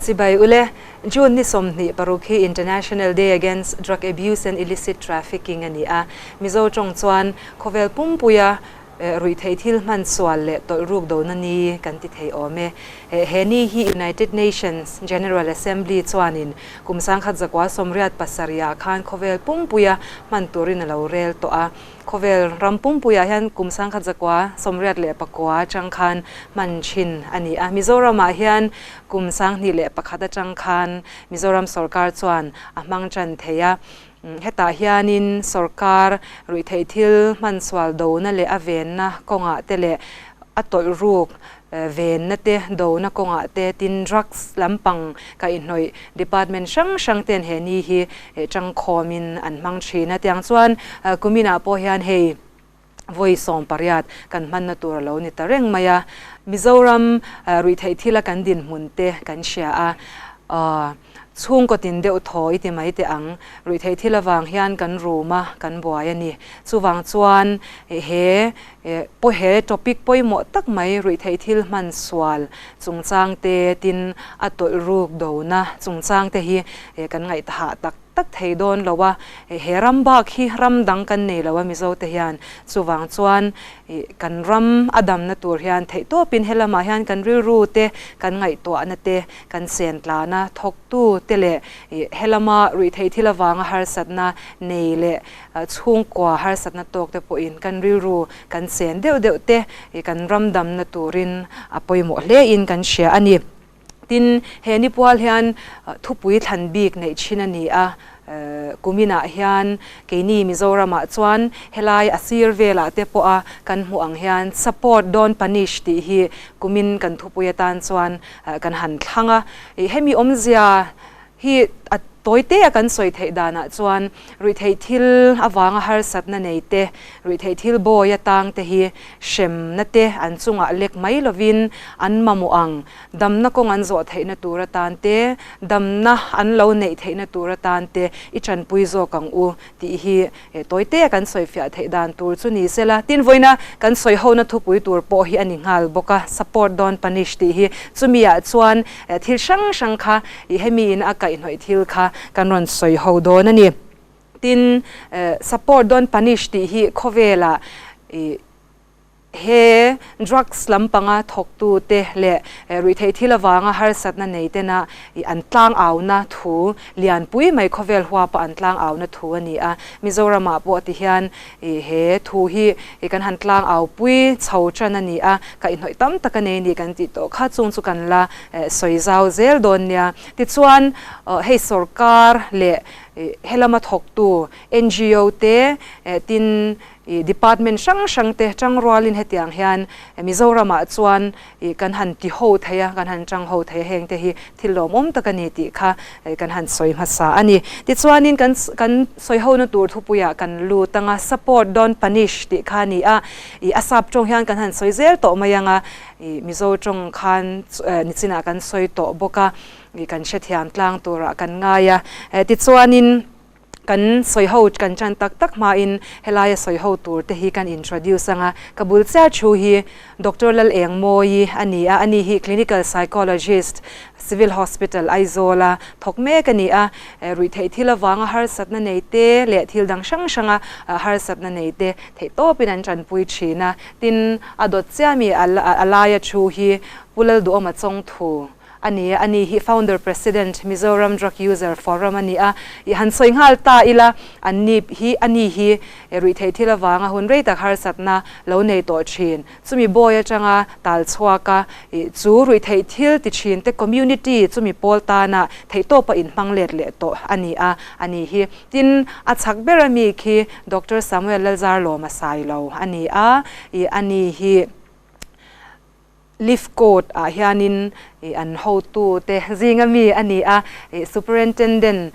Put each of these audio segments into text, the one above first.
Chibai ule, June ni 26 hi International Day Against Drug Abuse and Illicit Trafficking a ni a. Mizo tawng chuan khawvel pumpuia ruihtheih thil hman sual leh tawlh ruk dona ni kan ti thei awm e. He ni hi United Nations General Assembly chuanin kum 1987 ah khan khawvel pumpuia hman turin a lo rel tawh a. Khawvel ram pumpuiah hian kum 1989 atang khan hman thin a ni a. Mizoramah hian kum 2001 atang khan Mizoram sorkar chuan a hmang tan thei a. Hetah hianin sorkar ruihtheih thil hman sual dona leh a venna kawngah te leh a tawlh ruk venna te dona kawngah te tin drugs lampang kaihhnawih department hrang hrang ten he ni hi tangkhawmin an hmang thin a. Tiang chuan kuminah pawh hian hei vawi 18 kan hmanna tur a lo ni ta reng mai a. Mizoram ruihtheih thila kan dinhmun te kan hria a, chhungkaw tin deuh thaw i ti mai teh ang. Ruihtheih thil avang hian kan rum a, kan buai a ni. Chuvang chuan he he topic pawimawh tak mai ruihtheih thil hman sual chungchang te tin a tawlh ruk dona chungchang te hi kan ngaihthah tak tak thei dawn lo a. He ram bak hi ram dang kan nei lo a Mizo te hian. Chuvang chuan kan ram a damna tur hian theih tawpin helamah hian kan rilru te kan ngaihtuahna te kan sen tlana thawktu te leh helama ruihtheih thil avanga harsatna nei leh chhungkua harsatna tawk te pawhin kan rilru kan sen deuh deuh te kan ram damna turin a pawimawh hle in kan hria a ni. Tin, he ni pual hian thupui thlan bik neih thin a ni a. Kuminah hian keini Mizoramah chuan helai a sir velah te pawha kan hmuh ang hian support don't punish tih hi kumin kan thupui atan chuan kan han thlang a. Hemi awmzia hi a tawite a kan sawi theih danah chuan ruihtheih thil avanga harsatna nei te, ruihtheih thil bawi atang te hi hremna te an chungah lek mai lovin an mamawh ang. Damna kawng an zawh theihna tur atan te, damna an lo neih theihna tur atan te i tanpui zawk ang u tih hi tawite a kan sawi fiah theih dan tur chu ni sela. Tin, vawiina kan sawi hona thupui tur pawh hi a ni nghal bawk a, support don't punish tih hi. Chumi ah chuan thil hrang hrang kha i hemi in a kaihhnawih thil kha kan rawn sawi ho dawn a ni. Tin, support don't punish tih hi khawvelah i He drugs lampanga thawktute leh ruihtheih thil avanga harsatna nei tena an tlangauna thu lianpui mai khawvel huapa an tlangauna thu a ni a. Mizoramah pawh tihian he thu hi kan han tlangaupui chho tan a ni a, kaihhnawih tam tak a nei a ni kan tih tawh kha chung chu kan la sawi zau zel dawn nia. Tichuan hei sorkar leh helama thawktu NGO te tin I department hrang hrang te tangrualin hetiang hian Mizoramah chuan i kan han ti ho thei a, kan han tang ho thei a, heng te hi thil lawmawm tak a ni tih kha kan han sawi hmasa a ni. Tichuanin kan kan sawi hona tur thupuiah kan lut ang a, support don't punish tih kha a ni a, i a sap tawng hian kan han sawi zel tawh mai ang a, i Mizo tawng khan nichinah kan sawi tawh bawk a, i kan hrethiam tlang turah kan ngai a. Tichuanin. Kan sawi ho kan tan tak tak hmain helaia sawi ho tur te hi kan introduce ang a, ka bul chiah thu hi Doctor Lal Eng Mawi a ni a, ani hi Clinical Psychologist, Civil Hospital, Aizawl a thawk mek a ni a, ruihtheih thil avanga harsatna nei te leh thil dang hrang hranga harsatna nei te theihtawpin an tanpui thin a, tin a dawt chiah mi a laia thu hi Pu Lalduhawma Chawngthu A ni a, ani hi Founder President, Mizoram Drug User Forum a ni a. I han sawi nghal ta ila, an ni hi, ani hi ruihtheih thil avanga hun rei tak harsatna lo nei tawh thin. Chumi bawi atanga tal chhuak a, i chu ruihtheih thil ti thin te community chumi pawl tana theihtawpa inhmang let leh tawh a ni a, a ni hi. Tin, a chhak ber ami khi Doctor Samuel Lalzarlawma Sailo a ni a, i ani hi. Lift code ah hianin an hotu te zinga mi a ni a, Superintendent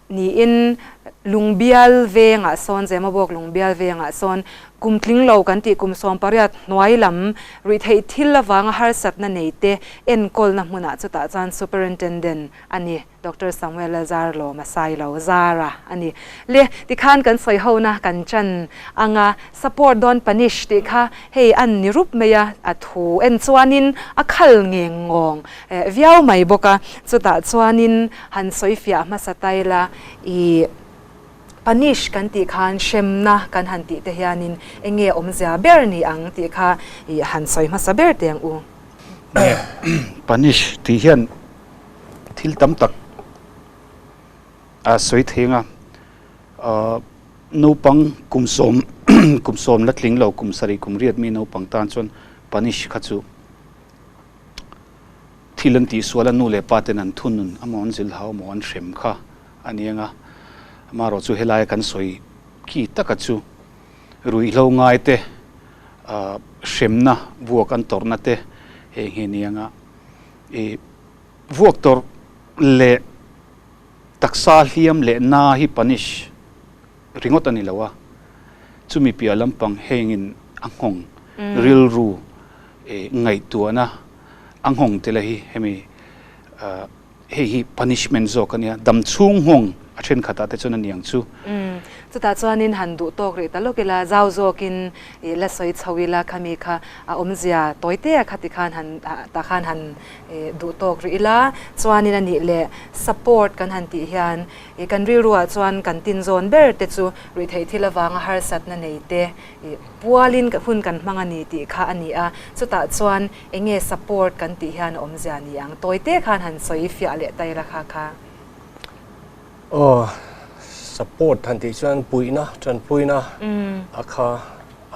niin Lungbial vengah sawn, Zemabawk Lungbial vengah sawn Kum tling lo kan tih kum 18 hnuai lam ruihtheih thil avanga harsatna nei te enkawlna hmunah chutah chuan Superintendent a ni. Doctor Samuel-a zar lawm a sai lo zar a a ni. Le, tikhan kan sawi hona kan chan anga support dawn punish tih kha hei an ni rup mai a, a thu en chuanin a khal ngeng ngawng viau mai bawk a, chutah chuanin han sawi fiah hmasa ta ila i punish kan tih khan hremna kan han tih te hianin eng nge awmzia ber ni ang tih kha i han sawi hmasa ber teh ang u. Punish tih hian Thil tam tak a sawi thei anga naupang kum sawm kum sawm la tling lo kum sarih kum riat mi naupang tan chuan punish kha chu thil an tihsual a nu leh pa ten an thunun amaw an zilh hau amaw an hrem kha a ni anga amaherawh chu helaia kan sawi khi taka chu ruihhlo ngai te hremna vuak an tawrhna te heng hi a ni anga ih Vuak tawrh leh taksa hliam leh na hi punish ringawt a ni lo a, chumi piah lampang hengin a nghawng rilru ngaihtuahna a nghawng te lah hi hemi hei hi punishment zawk a nia, dam chhung nghawng a thenkhatah te chuan a ni ang chu. Chutah chuanin han duh tawk rih ta lawk ila, zau zawkin la sawi chho ila khami kha a awmzia tawi te a khati khan han tah khan han duh tawk rih ila chuanin a nih leh support kan han tih hian ih kan rilruah chuan kan tinzawn ber te chu ruihtheih thil avanga harsatna nei te ih pualin hun kan hmang a ni tih kha a ni a, chutah chuan eng nge support kan tih hian a awmzia ni ang tawi te khan han sawi fiah leh ta ila kha kha. Aw support han tih chuan puihna tanpuina a kha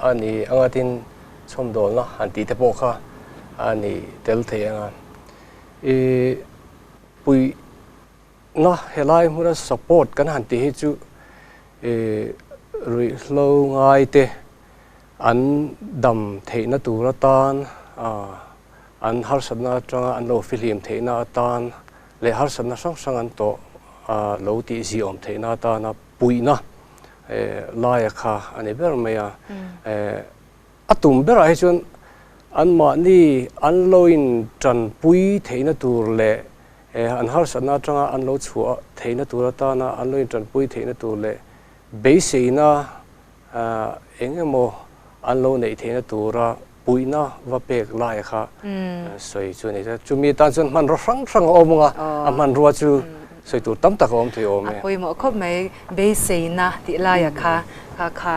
a ni anga tin chhawmdawlna han tih te pawh kha a ni tel thei ang a. I puihna helai hmuna support kan han tih hi chu i ruihhlo ngai te an dam theihna tur atan an harsatna atanga an lo fihlim theihna atan leh harsatna hrang hrang an tawh lo tih ziawm theihna atana puihna laia kha a ni ber mai a. A tum berah hi chuan anmahni an lo intanpui theihna tur leh an harsatna atanga an lo chhuah theihna tur atana an lo intanpui theihna tur leh beiseina eng emaw an lo neih theihna tura puihna va pek lai kha sawi chu a ni. Chumi atan chuan hmanraw hrang hrang a awm ang a, a hmanrua chu sawi tur tam tak a awm thei awm e. A pawimawh khawp mai, beiseina tih laia kha kha kha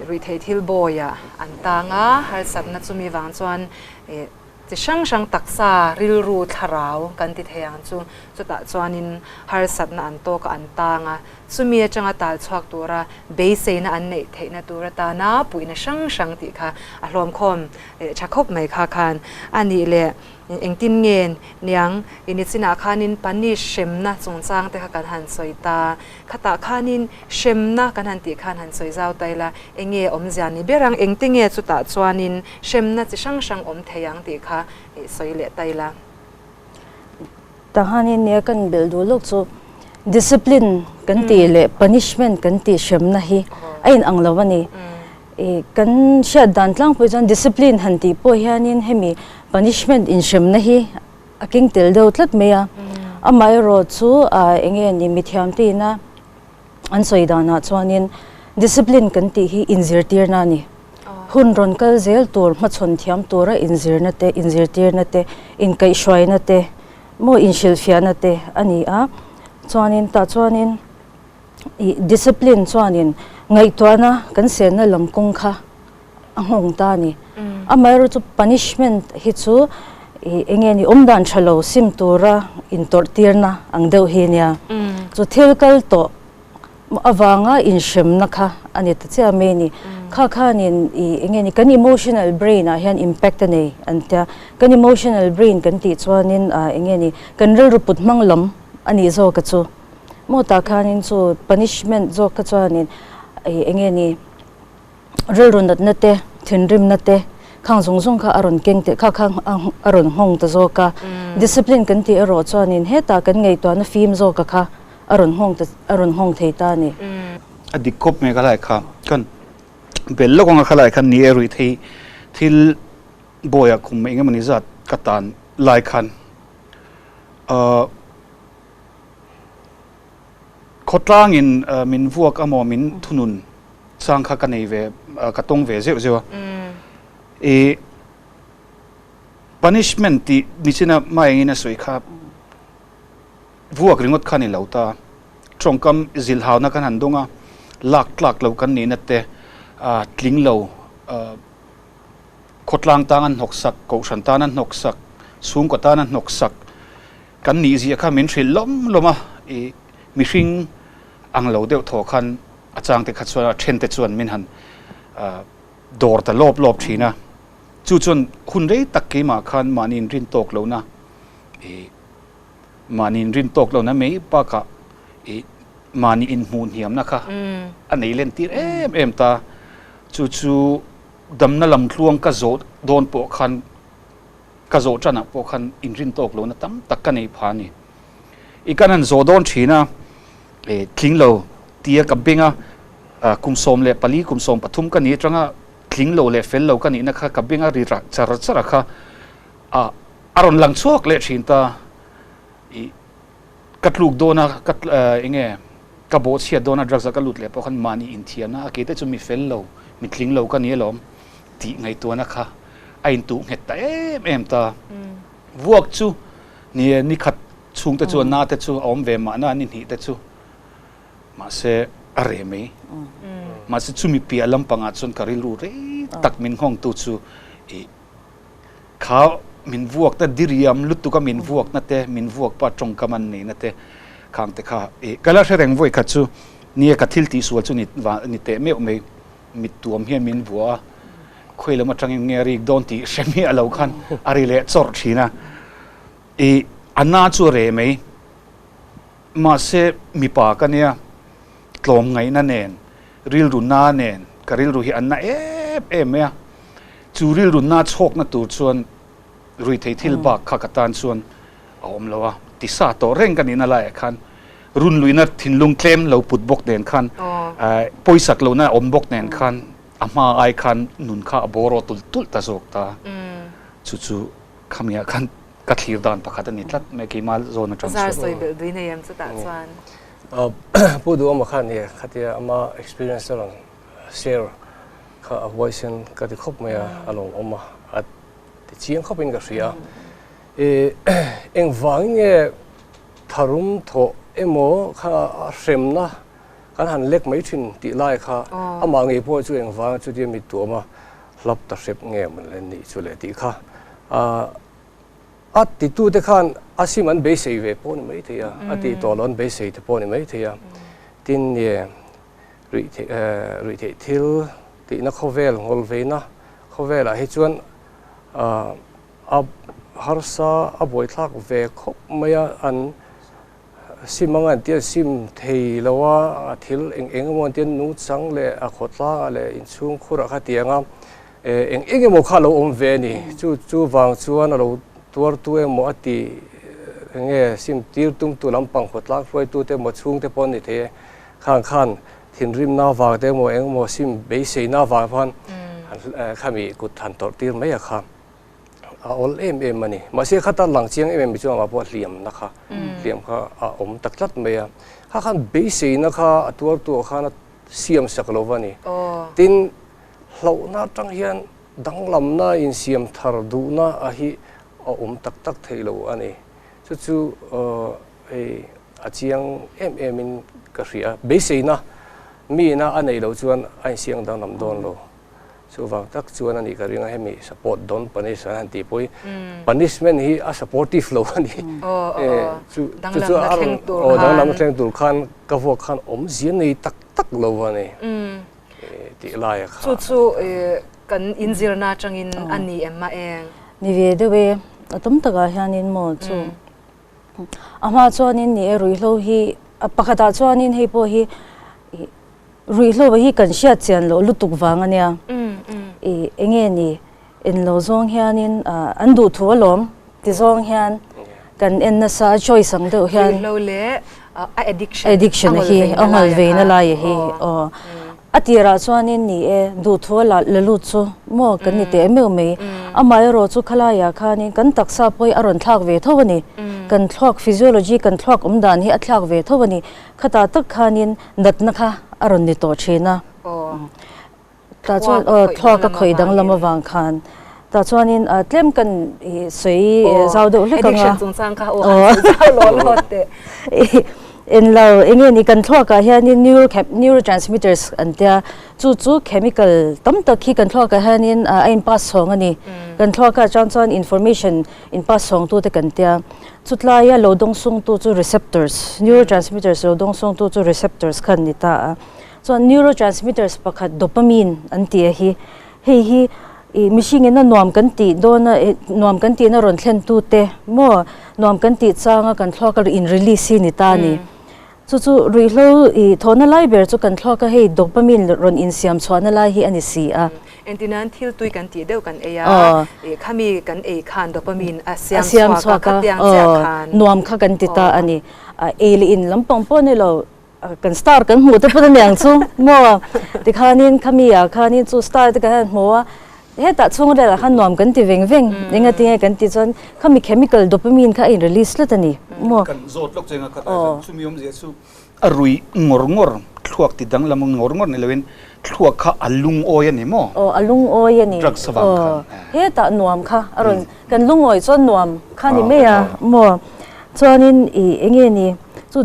ruihtheih thil bawiah an tang a, harsatna chumi vang chuan chi hrang hrang taksa rilru thlarau kan ti thei ang chu, chutah chuanin harsatna an tawk a an tang a, chumi atanga tal chhuak tura beiseina an neih theihna tur atana puihna hrang hrang tih kha a hlawmkhawm tha khawp mai kha khan a nih leh Engtin nge niang i nichinah khanin punish hremna chungchang te kha kan han sawi ta. Khatah khanin hremna kan han tih khan han sawi zau ta ila, eng nge awmzia ni ber ang, engte nge chutah chuanin hremna chi hrang hrang awm thei ang tih kha sawi leh ta ila. Tahanin nia kan belh duh lawk chu discipline kan tih leh punishment kan tih hremna hi a inang lo a ni. Kan hriat dan tlangpui chuan discipline han tih pawh hianin hemi punishment inhremna hi a keng tel deuh tlat mai a. Amaherawh chu eng nge ni mithiamte ina an sawi danah chuanin discipline kan tih hi inzirtirna a ni. Hun rawn kal zel tur hmachhawn thiam tura inzirna te, inzirtirna te, inkaihhruaina te, maw inhrilhfiahna te a ni a. Chuanin tah chuanin Ih discipline chuanin ngaihtuahna kan senna lam kawng kha a nghawng ta a ni. Amaherawh chu punishment hi chu ih eng nge ni awmdan tha lo sim tura intawrh tirna ang deuh hi nia. Chu thil kal tawh avanga inhremna kha a ni ta chiah mai a ni. Kha khanin ih eng nge ni kan emotional brain ah hian impact a nei an tia. Kan emotional brain kan tih chuanin ah eng nge ni kan rilru put hmang lam a nih zawk a chu. Maw tah khanin chu punishment zawk kha chuanin ih eng nge ni rilru natna te thinrimna te khang zawng zawng kha a rawn keng teh kha kha a rawn nghawng ta zawk a discipline kan tih erawh chuanin hetah kan ngaihtuahna fim zawka kha a rawn nghawng ta a rawn nghawng thei ta a ni. A dik khawp mai ka lai kha kan. Bel lawk anga khalai khan ni e ruih thei thil bawiah kum eng emawni zat ka tan lai khan ahh khawtlangin min vuak amaw min thunun chang kha ka nei ve ka tawng ve zeuh zeuh a ih punishment tih nichina hmaengin a sawi kha Vuak ringawt kha ni lo ta. Tawngkam zilhauna kan han dawng a, lak tlak lo kan nihna te, tling lo, khawtlang tan an hnawksak, kohhran tan an hnawksak, chhungkaw tan an hnawksak kan nih zia kha min hrilh lawm lawm a, i mihring ang lo deuh thaw khan a changte kha chuan a thente chuan min han dawr ta lawp lawp thin a, chu chuan hun rei tak keimah khan mahni inrin tawk lohna i Mahni inrin tawk lohna mai bakah ih mahni inhmuh hniamna kha a nei len tir em em ta. Chu chu damna lam tluang ka zawh dawn pawh khan ka zawh tanah pawh khan inrin tawk lohna tam tak ka nei pha a ni. I kan han zawh dawn thin a, ih tling lo tia ka beng a, kum 14 kum 13 ka nih atanga tling lo leh fel lo ka nihna kha ka beng a ri char char a kha a a rawn lang chhuak leh thin ta ih ka tluk dawn a ka eng nge ka bawhchhiat dawn a drugs a ka lut leh pawh khan mahni inthiam a a keite chu mi fel lo mi tling lo ka ni alawm tih ngaihtuahna kha a intuh nghet ta em em ta vuak chu ni e ni khat chhungte chu a na te chu a awm ve mahna ni hnih te chu mahse a reh mai mahse chumi piah lampangah chuan ka rilru rei tak min nghawngtu chu ih Kha min vuakna diriam lutuk a min vuakna te, min vuak pa tawngkam an neihna te khang te kha i ka la hre reng vawi khat chu nia ka thil tihsual chu ni ni teh meuh mai mittuam hian min vua a, khawi lam atangin nge a rik dawn tih hre miah lo khan a ri leh chawrh thin a, i a na chu a reh mai mahse mipa ka nia tlawm ngaihna nen rilru na nen ka rilru hi an na em em mai a, chu rilru na chhawkna tur chuan ruithei thil bak kha ka tan chuan a awm lo a, tisa tawh reng ka nihna laiah khan runluihna thinlung tlem lo put bawk nen khan pawisak lohna awm bawk nen khan a hma ai khan nun kha a bawraw tulh tulh ta zawk ta, chu chu khamiah khan ka thlir dan pakhat a ni tlat mai keimah zawn atang chuan. Zar sawi belh dui nei em chutah chuan? Pu Duhawma khan i khatia ama experience a rawn share kha a huaisen ka ti khawp mai a, a lawmawm a, a ti chiang khawpin ka hria. I engvangin nge tharum thawh emaw kha a hremna kan han lek mai thin tih lai kha amah ngei pawh chu engvanga chutia mi tuama hlap ta hrep nge mawn le nih chu le tih kha A titute khan a sim an beisei ve pawh a ni maithei a, a tih tawh loh an beisei te pawh a ni maithei a. Tin, nge ruihtheih thil tihna khawvel, ngawlveina khawvelah hi chuan a harsa, a buaithlak ve khawp mai a, an Sim anga an tia sim thei lo a, a thil eng eng emaw an tia nungchang leh a khawtlangah leh inchhung khurah kha tiang a, eng eng emaw kha a lo awm ve a ni. Chu chu vang chuan a lo tuartu emaw a ti eng nge sim tir tumtu lampang khawtlang hruaitute emaw chhungte pawh an ni thei e. Khang khan thinrimna vang te emaw eng emaw sim beiseina vang khan khami kut han tawrh tir mai a kha. a awl em em a ni. Mahse khata lang chiang em em hi chuan amah pawh hliamna kha hliam kha a awm tak tlat mai a. Kha khan beiseina kha a tuartuah khan a siam sak lo va ni. Tin, hlauhna atang hian danglamna insiam thar duhna a hi a awm tak tak thei lo a ni. Chu chu hei a chiang em em in ka hria. Beiseina miina a neih loh chuan a insiam danglam dawn lo. Chuvang tak chuan a nih ka ring a, hemi support don't punish an han tih pawh hi punishment hi a supportive lo a ni. Chu chu a rawn aw danglam thleng tur khan ka vuak khan awmzia nei tak tak lo a ni tih laia kha. Chu chu kan inzirna atangin a ni em a eng? Ni ve deuh e, a tam takah hianin maw chu a hma chuanin ni e ruihhlo hi pakhatah chuanin hei pawh hi Ruihhlo hi kan hriat chian loh lutuk vang a nia. I enge ni en lo zawng hianin an duh thu alawm ti zawng hian kan en nasa a choice ang deuh hian. Ruihhlo leh a addiction addiction a hi a nghal veina lai a hi aw. A tirah chuanin ni e, duhthu a la la lut chu maw kan ni teh meuh mai. Amaherawh chu khalaiah khanin kan taksa pawh hi a rawn thlak ve tho a ni. Kan thluak physiology, kan thluak awm dan hi a thlak ve tho a ni. Khatah tak khanin natna kha a rawn ni tawh thin a. Tah chuan aw thluak a khawih danglam avang khan tah chuanin tlem kan i sawi zau deuh hlek ang a. Addiction chungchang kha aw han sawi zau law law teh. En lo eng nge ni kan thluakah hianin neuro neurotransmitters an tia chu chu chemical tam tak hi kan thluakah hianin a in pass chhawng a ni. Kan thluakah chuan chuan information in pass chhawng tu te kan tia chutlaia lo dawngsawng tu chu receptors neurotransmitters lo dawngsawng tu chu receptors kha an ni ta a. Chuan neurotransmitters pakhat dopamine an tih a hi, hei hi ih mihring in a nuam kan tih dawn a ih nuam kan tihna rawn thlen tu te maw nuam kan tih chang a kan thluak a in release hi ni ta a ni. Chu chu ruihhlo ih thawhna lai ber chu kan thluak a hei dopamine rawn insiam chhuahna lai hi a ni si a. Entirnan thil tui kan tih deuh kan ei a, ih khami kan ei khan dopamine a siam chhuak a khatiang chiah khan. Nuam kha kan ti ta a ni. Ei leh in lampang pawh ni lo. Kan star kan hmuh te pawh a niang chu maw tikhanin khami ah khanin chu star te kan han hmu a hetah chhung velah khan nuam kan ti veng veng eng a tinge kan tih chuan khami chemical dopamine kha a in release tlat a ni maw. Kan zawt lawk cheng a khat ah chuan chumi awmzia chu a rui ngawr ngawr thluak ti danglam ngawr ngawr ni loin thluak kha a lungawi a ni maw? Aw a lungawi a ni. Drugs avang khan. Hetah nuam kha a rawn kan lungawi chuan nuam kha ni mai a maw chuanin ih enge ni chu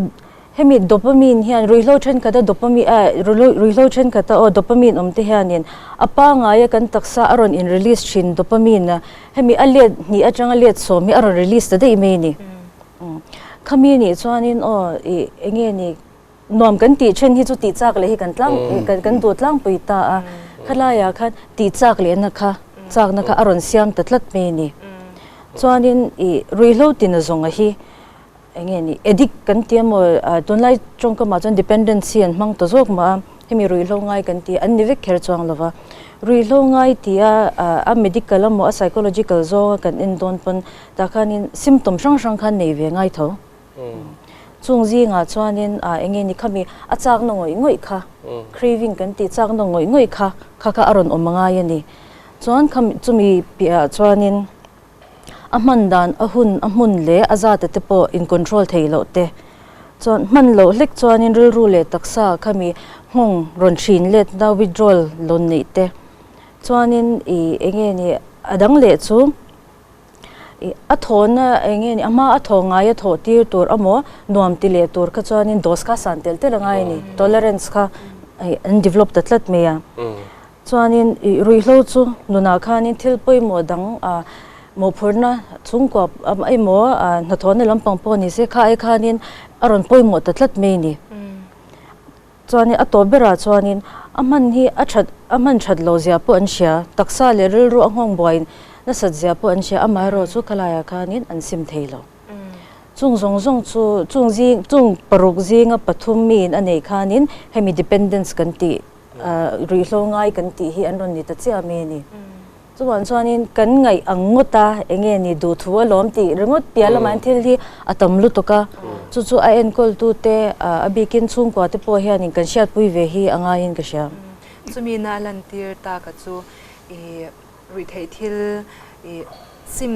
Hemi dopamine hian ruihhlo thenkhat a dopamine eh ruihhlo thenkhat a aw dopamine awm te hianin a pangngai a kan taksa a rawn in release thin dopamine a hemi a let hnih atanga let sawm hi a rawn release ta daih mai a ni. Khami nih chuanin aw ih enge ni nuam kan tih then hi chu tih chak leh hi kan tlang kan duh tlangpui ta a khalaiah khan tih chak lehna kha chakna kha a rawn siam ta tlat mai a ni. Chuanin ih ruihhlo tina zawnga hi Eng nge ni addict kan ti emaw tunlai tawngkamah chuan dependency an hmang ta zawk mah a, hemi ruihhlo ngai kan ti an ni vek kher chuang lo va. Ruihhlo ngai tia a medical emaw a psychological zawnga kan en dawn pawn tah khanin symptom hrang hrang khan nei ve ngai tho. Chung zingah chuanin eng nge ni khami a chakna ngawih ngawih kha craving kan tih chakna ngawih ngawih kha kha kha a rawn awm angai a ni. Chuan khami chumi piahah chuanin. A hman dan, a hun, a hmun leh a zata te pawh in control thei loh te chuan hman loh hlek chuanin rilru leh taksa khami nghawng rawn hrin letna withdrawal lawn neih te chuanin ih eng nge ni a dang leh chu ih a thawhna eng nge ni a hma a thawh ngai a thawh tir tur amaw nuam ti leh tur kha chuanin dose kha san tel tel a ngai a ni tolerance kha an develop ta tlat mai a. Chuanin ih ruihhlo chu nunah khanin thil pawimawh dang ah mawhphurhna chhungkua emaw hnathawhna lampang pawh ni se kha ai khanin a rawn pawimawh ta tlat mai a ni. Chuanin a tawp berah chuanin a hman hi a that a hman that loh zia pawh an hria, taksa leh rilru a nghawng buai nasat zia pawh an hria, amaherawh chu khalaiah khanin an sim thei lo. Chung zawng zawng chu chung zing chung paruk zinga pathum miin a neih khanin hemi dependence kan tih Ruihhlo ngai kan tih hi an rawn ni ta chiah mai a ni. Chuvang chuanin kan ngaih ang ngawt a, eng nge ni duhthu a lawm tih ringawt piah lamah hian thil hi a tam lutuk a. Chu chu a enkawltute a bikin chhungkua te pawh hianin kan hriatpui ve hi a ngaiin ka hria. Chumi na lantir tak a chu i ruihtheih thil i sim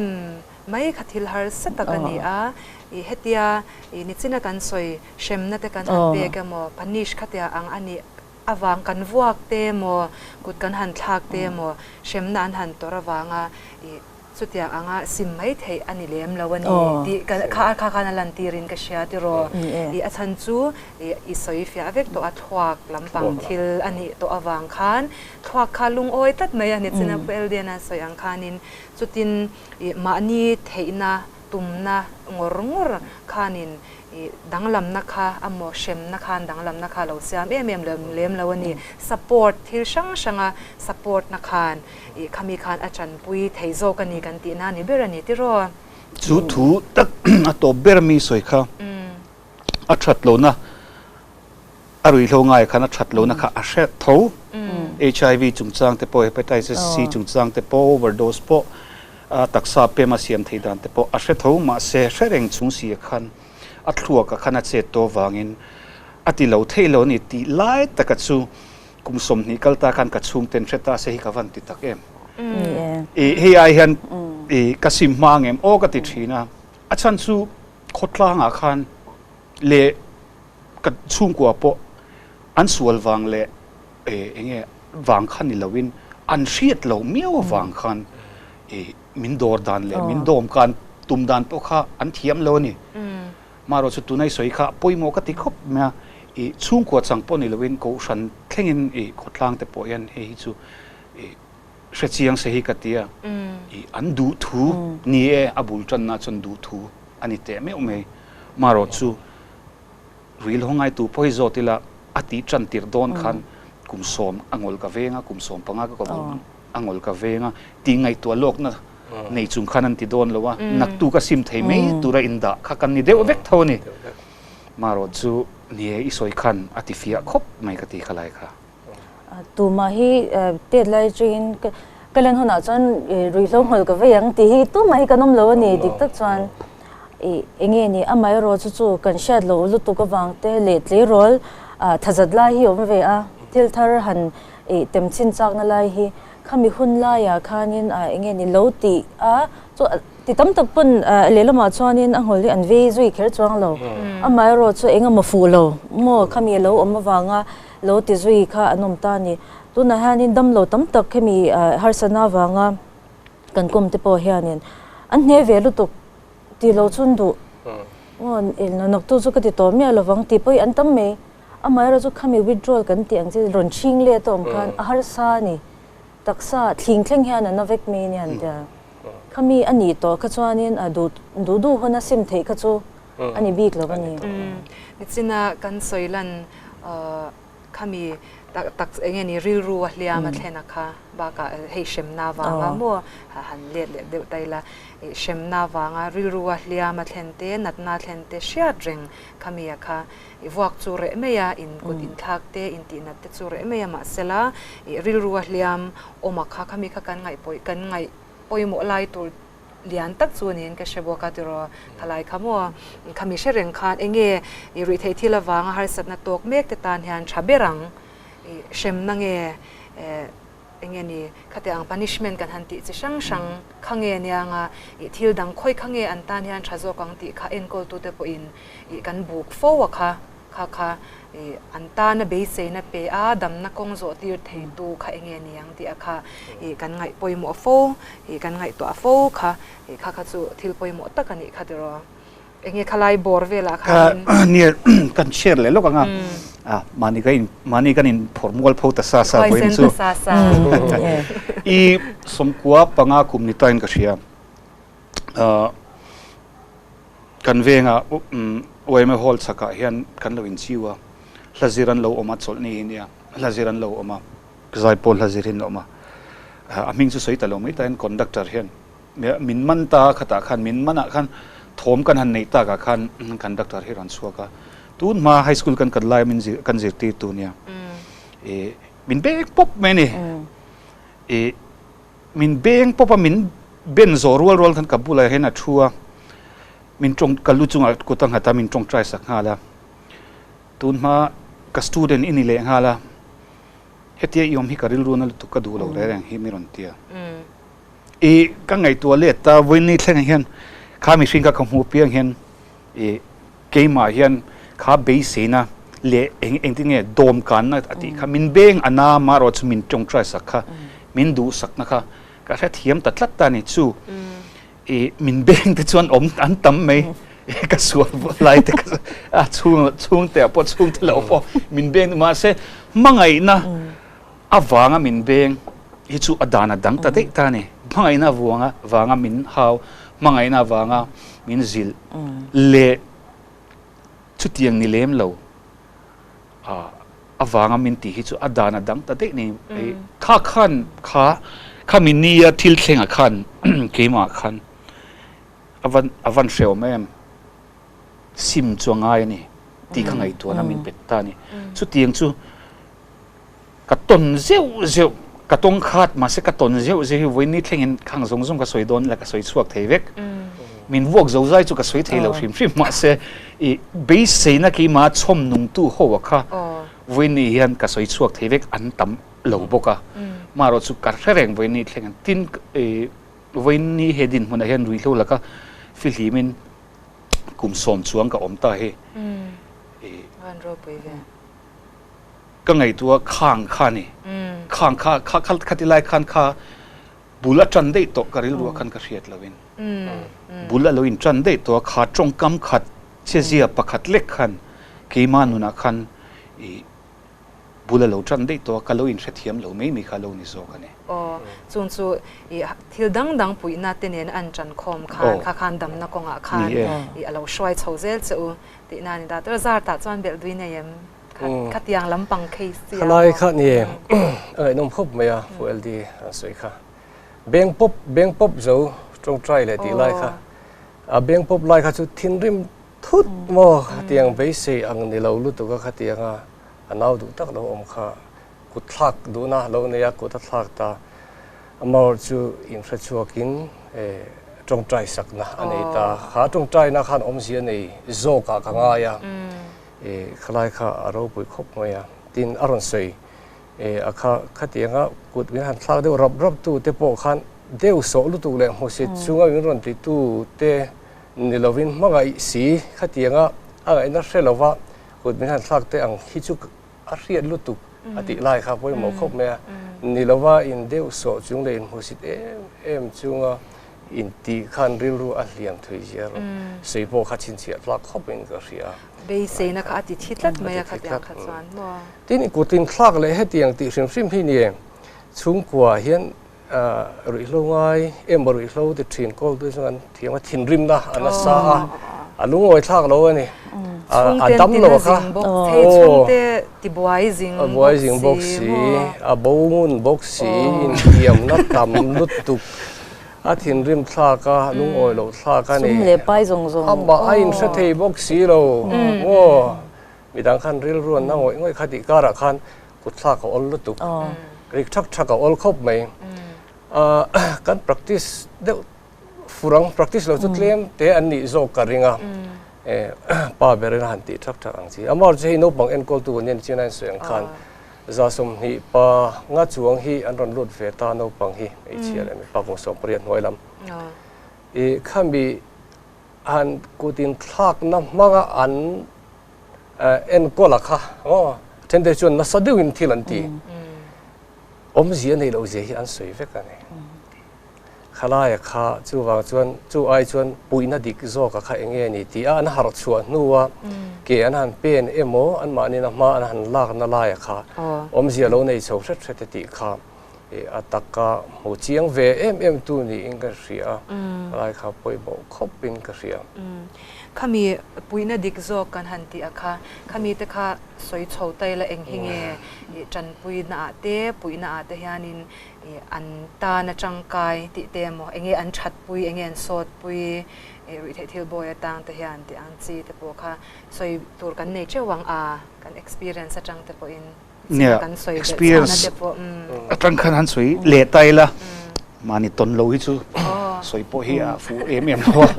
mai kha thil harsa tak a ni a. I hetia i nichina kan sawi hremna te kan han pek emaw, punish khatia ang a nih avang kan vuak te emaw, kut kan han thlak te emaw, hremna an han tawrh avanga i chutiang anga sim mai theih a ni lem lo a ni tih kha kha khan a lantirin ka hria tiraw. I a chhan chu i i sawi fiah vek tawh a, thluak lampang thil a nih tawh avang khan thluak kha lungawi tlat mai a ni. China Pu Eldiana sawi ang khanin chutin i mahni theihna tumna ngawr ngawr khanin i danglamna kha amaw hremna khan danglamna kha lo siam em em lem lo a ni. Support thil hrang hranga support na khan i khami khan a tanpui thei zawk a ni kan tihna ni ber a ni tiraw. Chu thu tak a tawp ber mi sawi kha a that lohna a ruihhlo ngaiah khan a that lohna kha a hre tho. HIV chungchang te pawh Hepatitis C chungchang te pawh overdose pawh a taksa pem a siam theih dan te pawh a hre tho mahse hre reng chung si ah khan a thluak ah khan a chet tawh vangin a ti lo theih lo a ni tih lai taka chu. Kum 20 kal ta khan ka chhungten hre ta se hi ka van ti tak em. I hei ai hian i ka sim hma ang em aw ka ti thin a. A chhan chu khawtlangah khan leh ka chhungkua pawh an sual vang leh eng nge vang kha ni loin an hriat loh miau avang khan i min dawr dan leh min dawm kan tum dan pawh kha an thiam lo a ni. Marawh chu tunai sawi kha pawimawh ka ti khawp mai a, i chhungkua chang pawh ni loin kohhran thlengin i khawtlang te pawh hian hei hi chu i hre chiang se hi ka ti a, i an duh thu ni e a bul tanna chuan duh thu a ni teh meuh mai. Marawh chu ril haw ngai tu pawh hi zawt ila a tih tan tirh dawn khan kum 10 a ngawl ka veng a, kum 15 ka a ngawl ka veng a tih ngaihtuah lawkna nei chung khan an ti dawn lo a, naktuk a sim thei mai tura indah kha kan ni deuh vek tho a ni. Marawh chu ni e, i sawi khan a ti fiah khawp mai ka ti kha lai kha. Tumah hi tet lai atangin ka len hunah chuan ruihhlo hmawlh ka vei ang tih hi tumah hi kan awm lo a ni dik tak chuan eng nge ni amaherawh chu chu kan hriat loh lutuk avang te leh tleirawl thazat lai hi awm ve a, thil thar han tem chin chakna lai hi Khami hun laiah khanin eng nge ni lo tih a, chu ti tam tak pawn lehlamah chuanin a nghawl hi an vei zui kher chuang lo. Amaherawh chu eng emaw fuh lo maw khami a lo awm avanga lo ti zui kha an awm ta a ni. Tunah hianin damlo tam tak khami harsatna avanga kan kawm te pawh hianin an hne ve lutuk ti lo chhun duh maw naktu chu ka ti tawh miah lovang tih pawh hi an tam mai. Amaherawh chu khami withdrawal kan tih ang chi rawn chhing let a awm khan a harsa a ni. Taksa thling thleng hian a na vek mai a ni han tia. Khami a nih tawh kha chuanin a duh duh duh hun a sim theih kha chu a ni bik lo a ni. Nichina kan sawi lan khami tak tak eng nge ni rilru a hliam a thlen a kha bakah hei hremna avanga maw han let leh deuh ta ila hremna avanga rilru a hliam a thlen te natna a thlen te hriat reng khami a kha I vuak chu reh mai a, in kut inthlak te, in tihnat te chu reh mai a, mahsela i rilru a hliam awm a kha, khami kha kan ngaih pawih, kan ngaih pawimawh lai tur lian tak chu niin ka hre bawk a tiraw, thalai kha maw, khami hre reng khan eng nge i ruihtheih thil avanga harsatna tawk mek te tan hian tha ber ang, i hremna nge Eng nge ni, khati ang punishment kan han tih chi hrang hrang kha nge nia nga, ih thil dang khawi kha nge an tan hian tha zawk ang tih kha enkawltute pawhin ih kan buk fo a kha, kha kha ih an tana beiseina pe a damna kawng zawh tir theitu kha eng nge ni ang tih a kha ih kan ngaih pawimawh fo, ih kan ngaihtuah fo kha, ih kha kha chu thil pawimawh tak a nih kha tiraw. Eng nge khalai bawr velah khanin? Nia, kan share leh lawk ang a. A, mahni ka in, mahni kan in phawrh mual pho ta sa sa vawiin chu. Huaisen ta sa sa. I 95 kum ni tain ka hria. Kan venga yma hall chhakah hian kan lo inchiu a, hla zir an lo awm a, chawlhni hi nia, hla zir an lo awm a, zaipawl hla zir hi an lo awm a. A hming chu sawi ta lo mai tain conductor hian Min man ta khatah khan min manah khan thawm kan han neih takah khan kan doctor hi rawn chhuak a, tun hma high school kan kal laia min zir kan zirtirtu nia i min beng pawp mai a ni. I min beng pawp a min ben zawh rual rual khan ka bulah hian a thu a, min tawng ka lu chungah kut a nghat a min tawngtai sak nghal a, tun hma ka student i ni leh nghal a, hetia i awm hi ka rilru na lutuk ka duh lo reng reng hi mi rawn ti a. I ka ngaihtuah let ta vawiin thlengah hian kha mihring kha ka hmuh piang hian i keimah hian kha beiseina leh eng engtin nge dawmkanna a tih kha min beng a na marawh chu min tawngtai sak kha min duhsakna kha ka hrethiam ta tlat ta a ni chu i min beng te chuan awm an tam mai ka sual lai te kha a chhung chhungte ah pawh chhungte lo pawh min beng mahse hmangaihna Avanga min beng hi chu a dan a dang ta daih ta a ni. Hmangaihna avanga vanga min hau, hmangaihna avanga min zilh leh chutiang ni lem lo avanga min tih hi chu a dan a dang ta daih ni. Kha khan kha khami nia thil thlengah khan keimah khan a van a van hrehawm em. Sim chu a ngai a ni tih kha ngaihtuahna min pe ta a ni. Chutiang chu Ka tawn zeuh zeuh, ka tawng khat mahse ka tawn zeuh zeuh hi vawiin ni thlengin khang zawng zawng ka sawi dawn la ka sawi chhuak thei vek. Min vuak zo zai chu ka sawi thei lo hrim hrim mahse i beiseina keimah chhawm nungtu ho a kha. Vawiinni hian ka sawi chhuak thei vek an tam lo bawk a. Marawh chu ka hre reng vawiinni thleng an tin vawiinni he dinhmunah hian ruihhlo laka fihlimin kum sawm chuang ka awm ta hi. Van ropui ve. Ka ngaihtuah khang kha ni. Khang kha kha khati lai khan kha bul a tan daih tawh ka rilruah khan ka hriat loin. Bul a lo in tan daih tawh a kha tawngkam khat chezia pakhat lek khan keimah nunah khan i bul a lo tan daih tawh a ka lo inhrethiam lo mai mai kha a lo ni zawk a ni. Aw, chung chu i thil dang dang puihna te nen an tan khawm khan kha khan damna kawngah khan i a lo hruai chho zel che u tihna a ni ta. Tura zar tah chuan belh dui nei em? Khatiang lampang case chi a Khalai kha ni a ngaihnawm khawp mai a Pu LD an sawi kha. Beng pawp beng pawp zo tawngtai leh tih lai kha. A beng pawp lai kha chu thinrim thut maw khatiang beisei ang ni lo lutuk a khatiang a a nau duh tak lo awm kha kut thlak duhna lo nei a kut a thlak ta. Amarawh chu inhre chhuakin tawngtai sakna a nei ta. Kha tawngtaina khan awmzia nei zawkah ka ngai a. I khalai kha a ropui khawp mai a, tin a rawn sawi a kha khatianga kut min han thlak deuh rap rap tu te pawh khan deuh sawh lutuk leh hmusit chunga min rawn ti tu te ni lovin hmangaih si khatianga a ngaihna hre lova kut min han thlak te ang hi chu a hriat lutuk a tih lai kha pawimawh khawp mai a, ni lova in deuh sawh chung leh in hmusit em em chunga Intih khan rilru a hliam thui zia rawh. Sei pawh kha chhinchhiah tlak khawp in ka hria. Beiseina kha a ti thi tlat mai a khatiang kha chuan maw. Tin kutin thlak leh hetiang tih hrim hrim hi ni chhungkua hian ruihhlo ngai emaw ruihhlo ti thin kawl tu chuan an thiam a thinrimna a nasa a, a lungawi thlak lo a ni. A dam lo kha. Chhungte tibuai zing bawk si. A buai zing bawk si, a bo ngun bawk si, intiamna tam lutuk. A thinrim thlak a, lungawi loh thlak a ni. Sum leh pai zawng zawng. Amah a inhre thei bawk si lo. Aw, midang khan rilru an na ngawih ngawih kha tih karah khan kut thlak a awl lutuk. Rik thak thak a awl khawp mai. Kan practice deuh fur ang, practice lo chu tlem te an nih zawk ka ring a. Pa berin a han tih thak thak ang chi. Amaherawhchu chu hei naupang enkawltu an nia ni chian a insawi ang khan. 120 pa nga chuang hi an rawn lut ve ta naupang hi hmeichhia leh mipa kum 18 hnuai lam. I khami han kutin thlakna hmanga an enkawl a kha aw then te chuan nasa deuhin thil an ti. Awmzia nei loh zia hi an sawi vek a ni. Khalaia kha chuvang chuan chu ai chuan puihna dik zawka kha eng nge ni tih a an harh chhuah hnua ke an han pen emaw anmahniin a hma an han lakna laia kha awmzia lo nei chho hret hret e tih kha a taka hmu chiang ve em em tu niin ka hria a, khalai kha pawimawh khawpin ka hria. Khami puihna dik zawk kan han tih a kha, khami te kha sawi chho ta ila eng hi nge tanpuina ah te puihna ah te hianin I an tan a tangkai tih te emaw, enge an thatpui, enge an sawtpui, i ruihtheih thil bawi atang te hian tih ang chi te pawh kha sawi tur kan nei teuh ang a, kan experience atang te pawhin Nia, kan sawi belh chhana experience te pawh umm. Atang khan han sawi leh ta ila, mahni tawn lo hi chu sawi pawh hi a fuh em em lo a.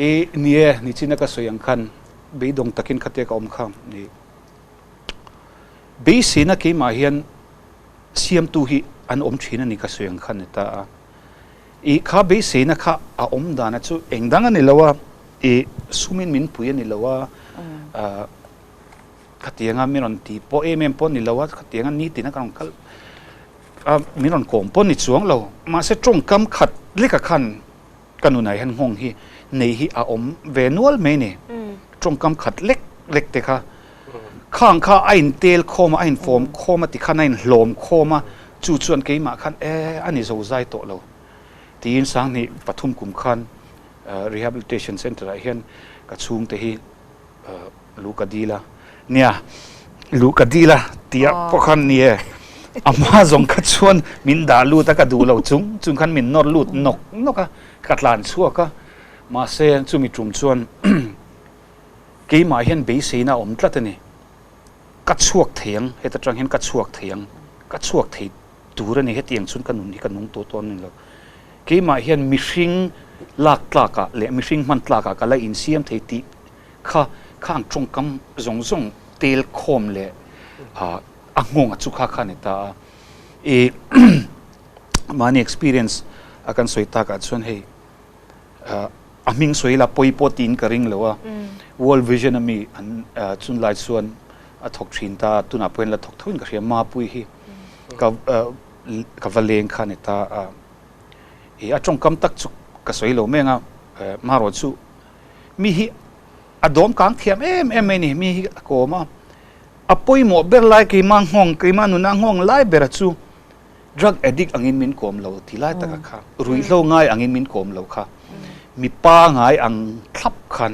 I nie, nichina ka sawi ang khan beidawng takin khatia ka awm kha i beiseina keimah hian Siamtu hi an awm thin a ni ka sawi ang kha ni ta a. I kha beiseina kha a awm dana chu eng dang a ni lo a, i sumin min pui a ni lo a, khatianga min rawn ti pawh em em pawh a ni lo a, khatianga nitin a ka rawn kal a min rawn kawm pawh a ni chuang lo. Mahse tawngkam khat leka khan Ka nunah hian nghawng hi nei hi a awm ve nual mai ni. Tawngkam khat lek lek te kha khang kha a intel khawm a, a infawm khawm a tikhan a inhlawm khawm a, chu chuan keimah khan e a ni zo zai tawh lo tiin 2003 kum khan Rehabilitation Centre ah hian ka chhungte hi Luh ka dil a, nia luh ka dil a tih ah pawh khan ni e, a hma zawng kha chuan min dah lut a ka duh lo chung chung khan min nawr lut nawk nawk a, ka tlan chhuak a, mahse chumi tum chuan keimah hian beiseina a awm tlat a ni, ka chhuak thei ang heta tang hian ka chhuak thei ang, ka chhuak thei tur a ni hetiang chuan ka nun hi ka nung tawh dawn a ni lo, keimah hian mihring lak tlak ah leh mihring hman tlak ah ka la insiam thei tih Kha kha ang tawngkam zawng zawng tel khawm leh a nghawng a chu kha kha a ni ta a. I mahni experience a kan sawi takah chuan hei a hming sawi ila pawi pawh tiin ka ring lo a, World Vision a mi an chunlai chuan a thawk thin ta a, tunah pawhin la thawk thoin ka hria, Mapui hi ka ka va leng kha a ni ta a, i a tawngkam tak chu ka sawi lo meng a, marawh chu mi hi a dawm kang thiam em em mai a ni, mi hi a kawm a, a pawimawh ber lai keimah nghawng keimah nuna nghawng lai bera chu Drug addict angin min kawm lo ti lai taka kha, ruihhlo ngai angin min kawm lo kha, mi pangai ang thlap khan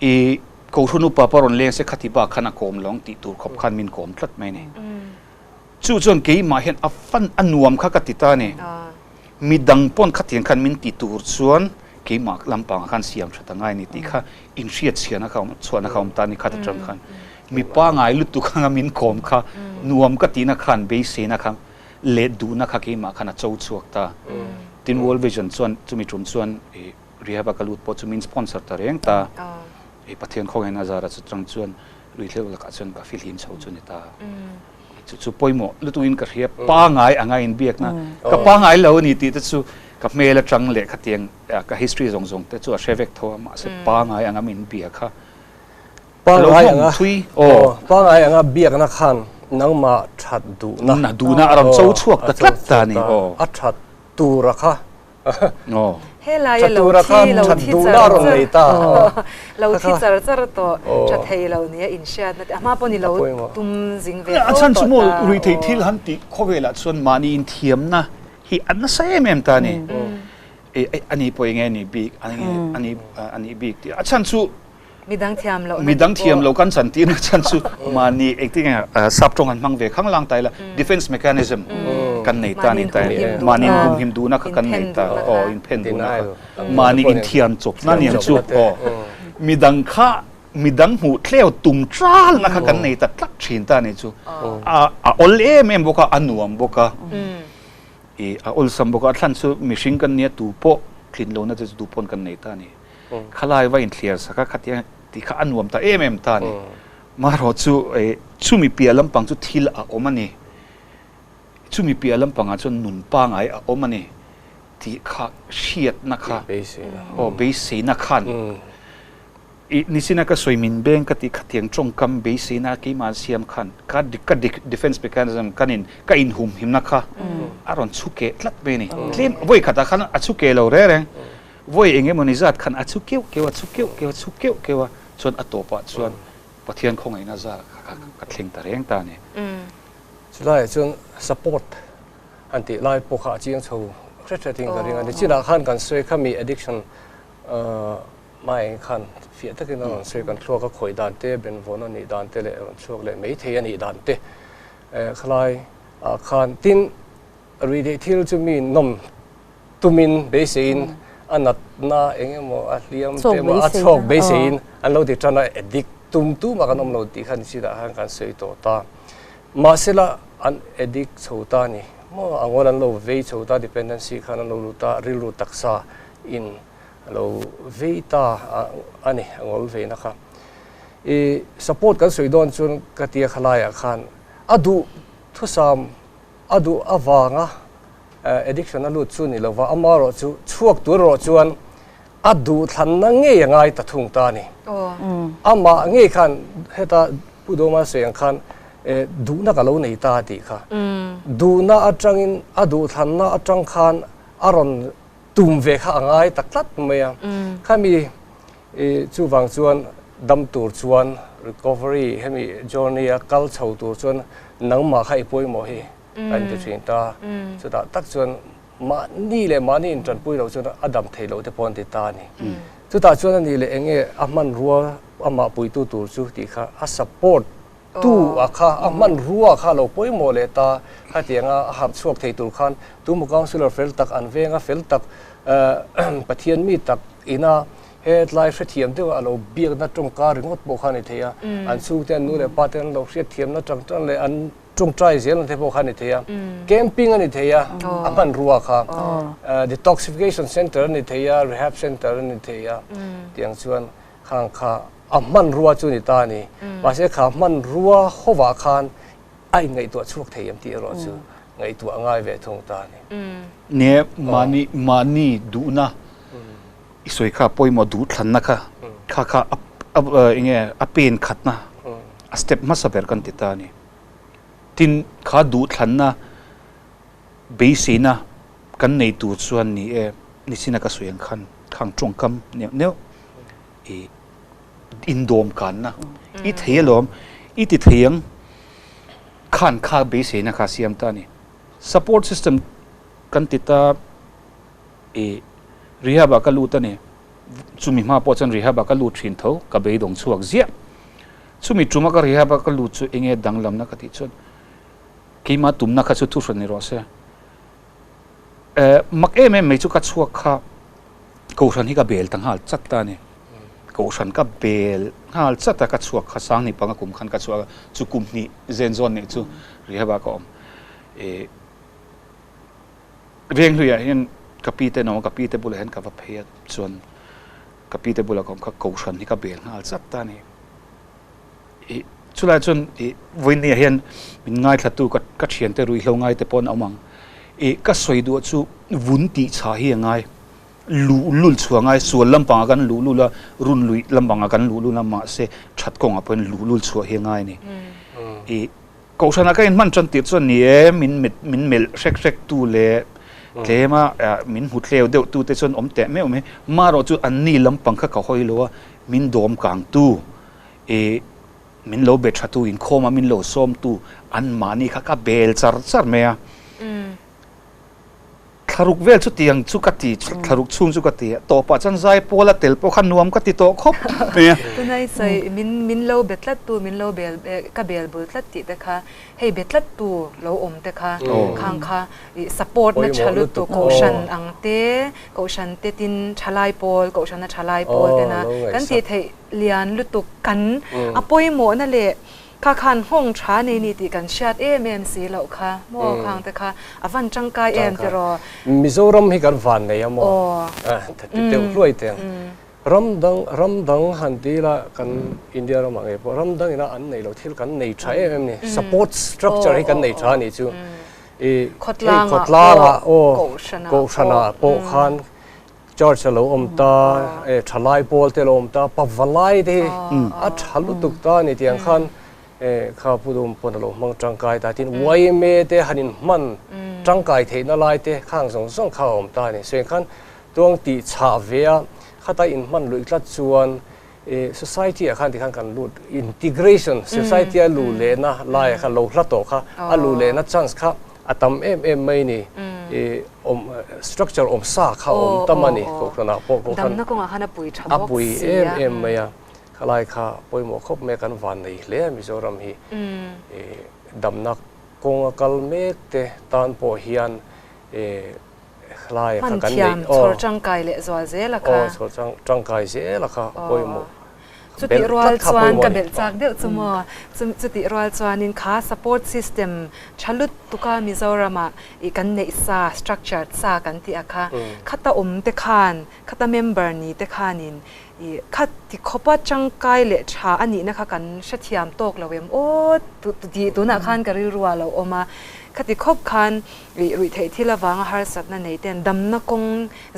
i Kohhran upa pawh rawn leng se khati bak khan a kawm lo ang tih tur khawp khan min kawm tlat mai a ni. Chu chuan keimah hian a fan a nuam kha ka ti ta a ni. Midang pawn khatiang khan min ti tur chuan keimah lampangah khan siam that a ngai a ni tih kha inhriatchhiahna kha chhuahna kha awm ta a ni khat atang khan. Mi pangai lutuk anga min kawm kha nuam ka tihna khan beiseina kha leh duhna kha keimah khan a cho chhuak ta. Tin World Vision chuan chumi tum chuan i rehab a ka lut pawh chu min sponsor ta reng ta. I Pathian khawngaiin a zara chutang chuan ruihhlo lakah chuan ka fihlim chho chu ni ta. Chu chu pawimawh lutukin ka hria pangai anga inbiakna ka pangai lo a ni tih te chu ka hmel atang leh khatiang ka history zawng zawng te chu a hre vek tho a mahse pangai anga min bia kha Pangai anga aw pangai anga biakna khan nangmah that duhna na duhna a rawn cho chhuak ta tlat ta a ni aw a that tura kha Helai a lo thi lo thi char char lo thi char char tawh tha thei lo nia inhriatna te a hma pawh ni lo tum zing ve fo tawh ta. Ruihtheih thil han tih khawvelah chuan mahni inthiamna hi a nasa em em ta a ni. Ani pawh enge a nih bik a nih bik tih a chhan chu Midang thiam loh na Midang thiam loh kan chan tirna chan chu mahni engtin nge sap tawng an hmang ve khang lang ta ila defense mechanism kan nei ta ni ta mahni in humhim duhna kha kan nei ta aw in phen duhna kha mahni in thiam chawpna ni ang chu aw midang kha midang hmuh tleu tum ṭalna kha kan nei ta tlat ṭhin ta ni chu a a awl em em bawk a a nuam bawk a i a awlsam bawk a a thlan chu mihring kan nia tu pawh tlin lohna te chu tu pawn kan nei ta ni. Khalai va inthliar sak a, khatiang tih kha a nuam ta em em ta a ni. Marawh chu chumi piah lampang chu thil a awm a ni. Chumi piah lampangah chuan nun pangai a awm a ni tih kha hriatna kha, aw beiseina khan i nichina ka sawi min beng ka tih khatiang tawngkam beiseina keimah siam khan ka ka defence mechanism kan in ka inhumhimna kha a rawn chhu keh tlat mai a ni. Tlem vawi khatah khan a chhu keh lo reng reng. Vawi eng emawni zat khan a chhu keuh keuh a, chhu keuh keuh a, chhu keuh keuh a, chuan a tawpah chuan Pathian khawngaihna zar kha ka thleng ta reng ta a ni. Chulaiah chuan support han tih lai pawh kha a chiang chho hret hretin ka ring a ni. Chinah khan kan sawi kha mi addiction hmaeng khan fiah takin a rawn sawi kan thluak a khawih dan te, benvawn a nih dan te leh rawn chhuak leh mai thei a nih dan te khalai ah khan tin ruihtheih thil chu mi nawm tumin beiseiin a natna eng emaw a hliam te emaw a chhawk beiseiin an lo ti tan a, addict tum tumah kan awm lo tih khan chilah khan kan sawi tawh ta. Mahsela an addict chho ta a ni maw, a ngawl an lo vei chho ta, dependency khan an lo lut ta, rilru taksa in a lo vei ta a ni, a ngawl veina kha. I support kan sawi dawn chuan ka tia khalaiah khan a duh thusam a duh avanga Addiction a lut chu ni lova, amarawh chu chhuak tur erawh chuan a duhthlanna ngei a ngai ta thung ta a ni. Amah ngei khan heta Pu Dawma sawi ang khan duhna ka lo nei ta a tih kha. Duhna atangin a duhthlanna atang khan a rawn tum ve kha a ngai ta tlat mai a. Khami chuvang chuan dam tur chuan recovery hemi journey a kal chho tur chuan nangmah kha i pawimawh hi. a inti thin ta. Chutah tak chuan mahni leh mahni intanpui loh chuan a dam thei loh te pawh an ti ta a ni. Chutah chuan a nih leh eng nge a hmanrua amah puitu tur chu tih kha a support tu a kha a hmanrua kha a lo pawimawh leh ta. Khatianga a harh chhuak thei tur khan tumaw councillor fel tak an venga fel tak Pathian mi tak ina hetlai hrethiam deuha a lo biakna tawngka ringawt pawh kha a ni thei a. An chhungte an nu leh pa te an lo hriatthiamna tang tang leh an Tawngtai zel ang te pawh kha a ni thei a, camping a ni thei a, a hmanrua kha, detoxification center a ni thei a, rehab center a ni thei a, tiang chuan khang kha a hmanrua chu ni ta a ni. Mahse kha hmanrua hovah khan a inngaihtuah chhuak thei em tih erawh chu ngaihtuah a ngai ve thung ta a ni. Nge mahni mahni duhna i sawi kha pawimawh duhthlanna kha kha kha eng nge a pen khatna a step hmasa ber kan ti ta a ni. Tin kha duhthlanna beiseina kan nei tur chuan ni e nichina ka sawi ang khan khang tawngkam neuh neuh i indawm kanna i thei alawm i ti thei ang khan kha beiseina kha siam ta a ni. Support system kan ti ta i rehab ah ka lut a ni chumi hma pawh chuan rehab ah ka lut thin tho ka beidawng chhuak ziah chumi tuma ka rehab a ka lut chu enge danglamna ka tih chuan keimah tumna kha chu thuhran ni rawh se eh mak em em mai chu ka chhuak kha Kohhran hi ka bel ta nghal chat ta a ni. Kohhran ka bel nghal chat a, ka chhuak kha Sanghnih panga kum khan ka chhuak a, chu kum hnih zen zawn nih chu rehab ah ka awm. Ih Venghluiah hian ka pi te an awm a, ka pi te bulah hian ka va phei a, chuan ka pi te bulah ka awm kha Kohhran hi ka bel nghal chat ta a ni. Ih chulai chuan ih vawinia hian min ngaithlatu ka ka thiante ruihhlo ngaite pawh an awm ang. Ih ka sawi duh chu vun tih chha hi a ngai. Luhlul chhuah ngai sual lampangah kan luhlul a, run luih lampangah kan luhlul a mahse that kawngah pawhin luhlul chhuah hi a ngai a ni. Ih Kohhranah ka inhman tan tirh chuan ni e min min melh hrek hrek tu leh tlema min hmu tleu deuh tu te chuan awm teh meuh mai. Marawh chu anni lampang kha ka hawi lo a, min dawm kang tu ih min lo be tha tu inkhawm a min lo sawm tu anmahni kha ka bel char char mai a. Thlaruk vel chu tiang chu ka ti, thlaruk chhung chu ka ti a, tawpah chuan zaipawl a tel pawh kha nuam ka ti tawh khawp mai a. Tunai sawi min min lo be tlat tu, min lo bel ka bel bul tlat tih te kha, hei be tlat tu lo awm te kha khang kha ih support na tha lutuk kohhran ang te, kohhran te tin thalai pawl, kohhrana thalai pawl tena kan tih theih lian lutuk kan a pawimawhna leh Kha khan nghawng tha nei ni tih kan hriat em em si loh kha maw khang te kha a van tangkai em tiraw. Mizoram hi kan van nei a maw ti deuh hluai teng. Ram dang ram dang han ti ila kan India ramah ngei pawh ram dang ina an nei lo thil kan nei tha em em ni. Support structure hi kan nei tha a nih chu. I khawtlangah aw kohhranah pawh khan Church a lo awm ta, e thalai pawl te a lo awm ta, pavalai te hi a tha lutuk ta a ni tih ang khan e kha Pu Dum pawn a lo hmang tangkai ta tin yma te han inhman tangkai theihna lai te khang zawng zawng kha a awm ta a ni. Sawi ang khan tuang tih chhah ve a khata inhman luih tlat chuan e society ah khan tikhan kan lut integration society a luh lehna lai ah khan lo hla tawh kha a luh lehna chance kha A tam em em mai ni. I awm structure awm sa kha awm tam a ni kohhranah pawh kohhran. Damna kawngah khan a pui tha bawk si a. A pui em em mai a. Khalai kha pawimawh khawp mai a kan van nei hle a Mizoram hi. I damna kawng a kal mek te tan pawh hian i khalai kha kan neih. Hman thiam chhawr tangkai leh zual zel a kha. Aw chhawr tangkai zel a kha pawimawh. Chutih rual chuan ka belh chak deuh chu maw? Chutih rual chuanin kha support system tha lutuk a Mizoramah ih kan neih sa, structured sa kan tih a kha, khata awm te khan, khata member ni te khanin ih kha ti khawpa tangkai leh tha a nihna kha kan hrethiam tawk lo em aw tih tunah khan ka rilru ah lo awm a. Khati khawp khan ih ruihtheih thil avanga harsatna nei ten damna kawng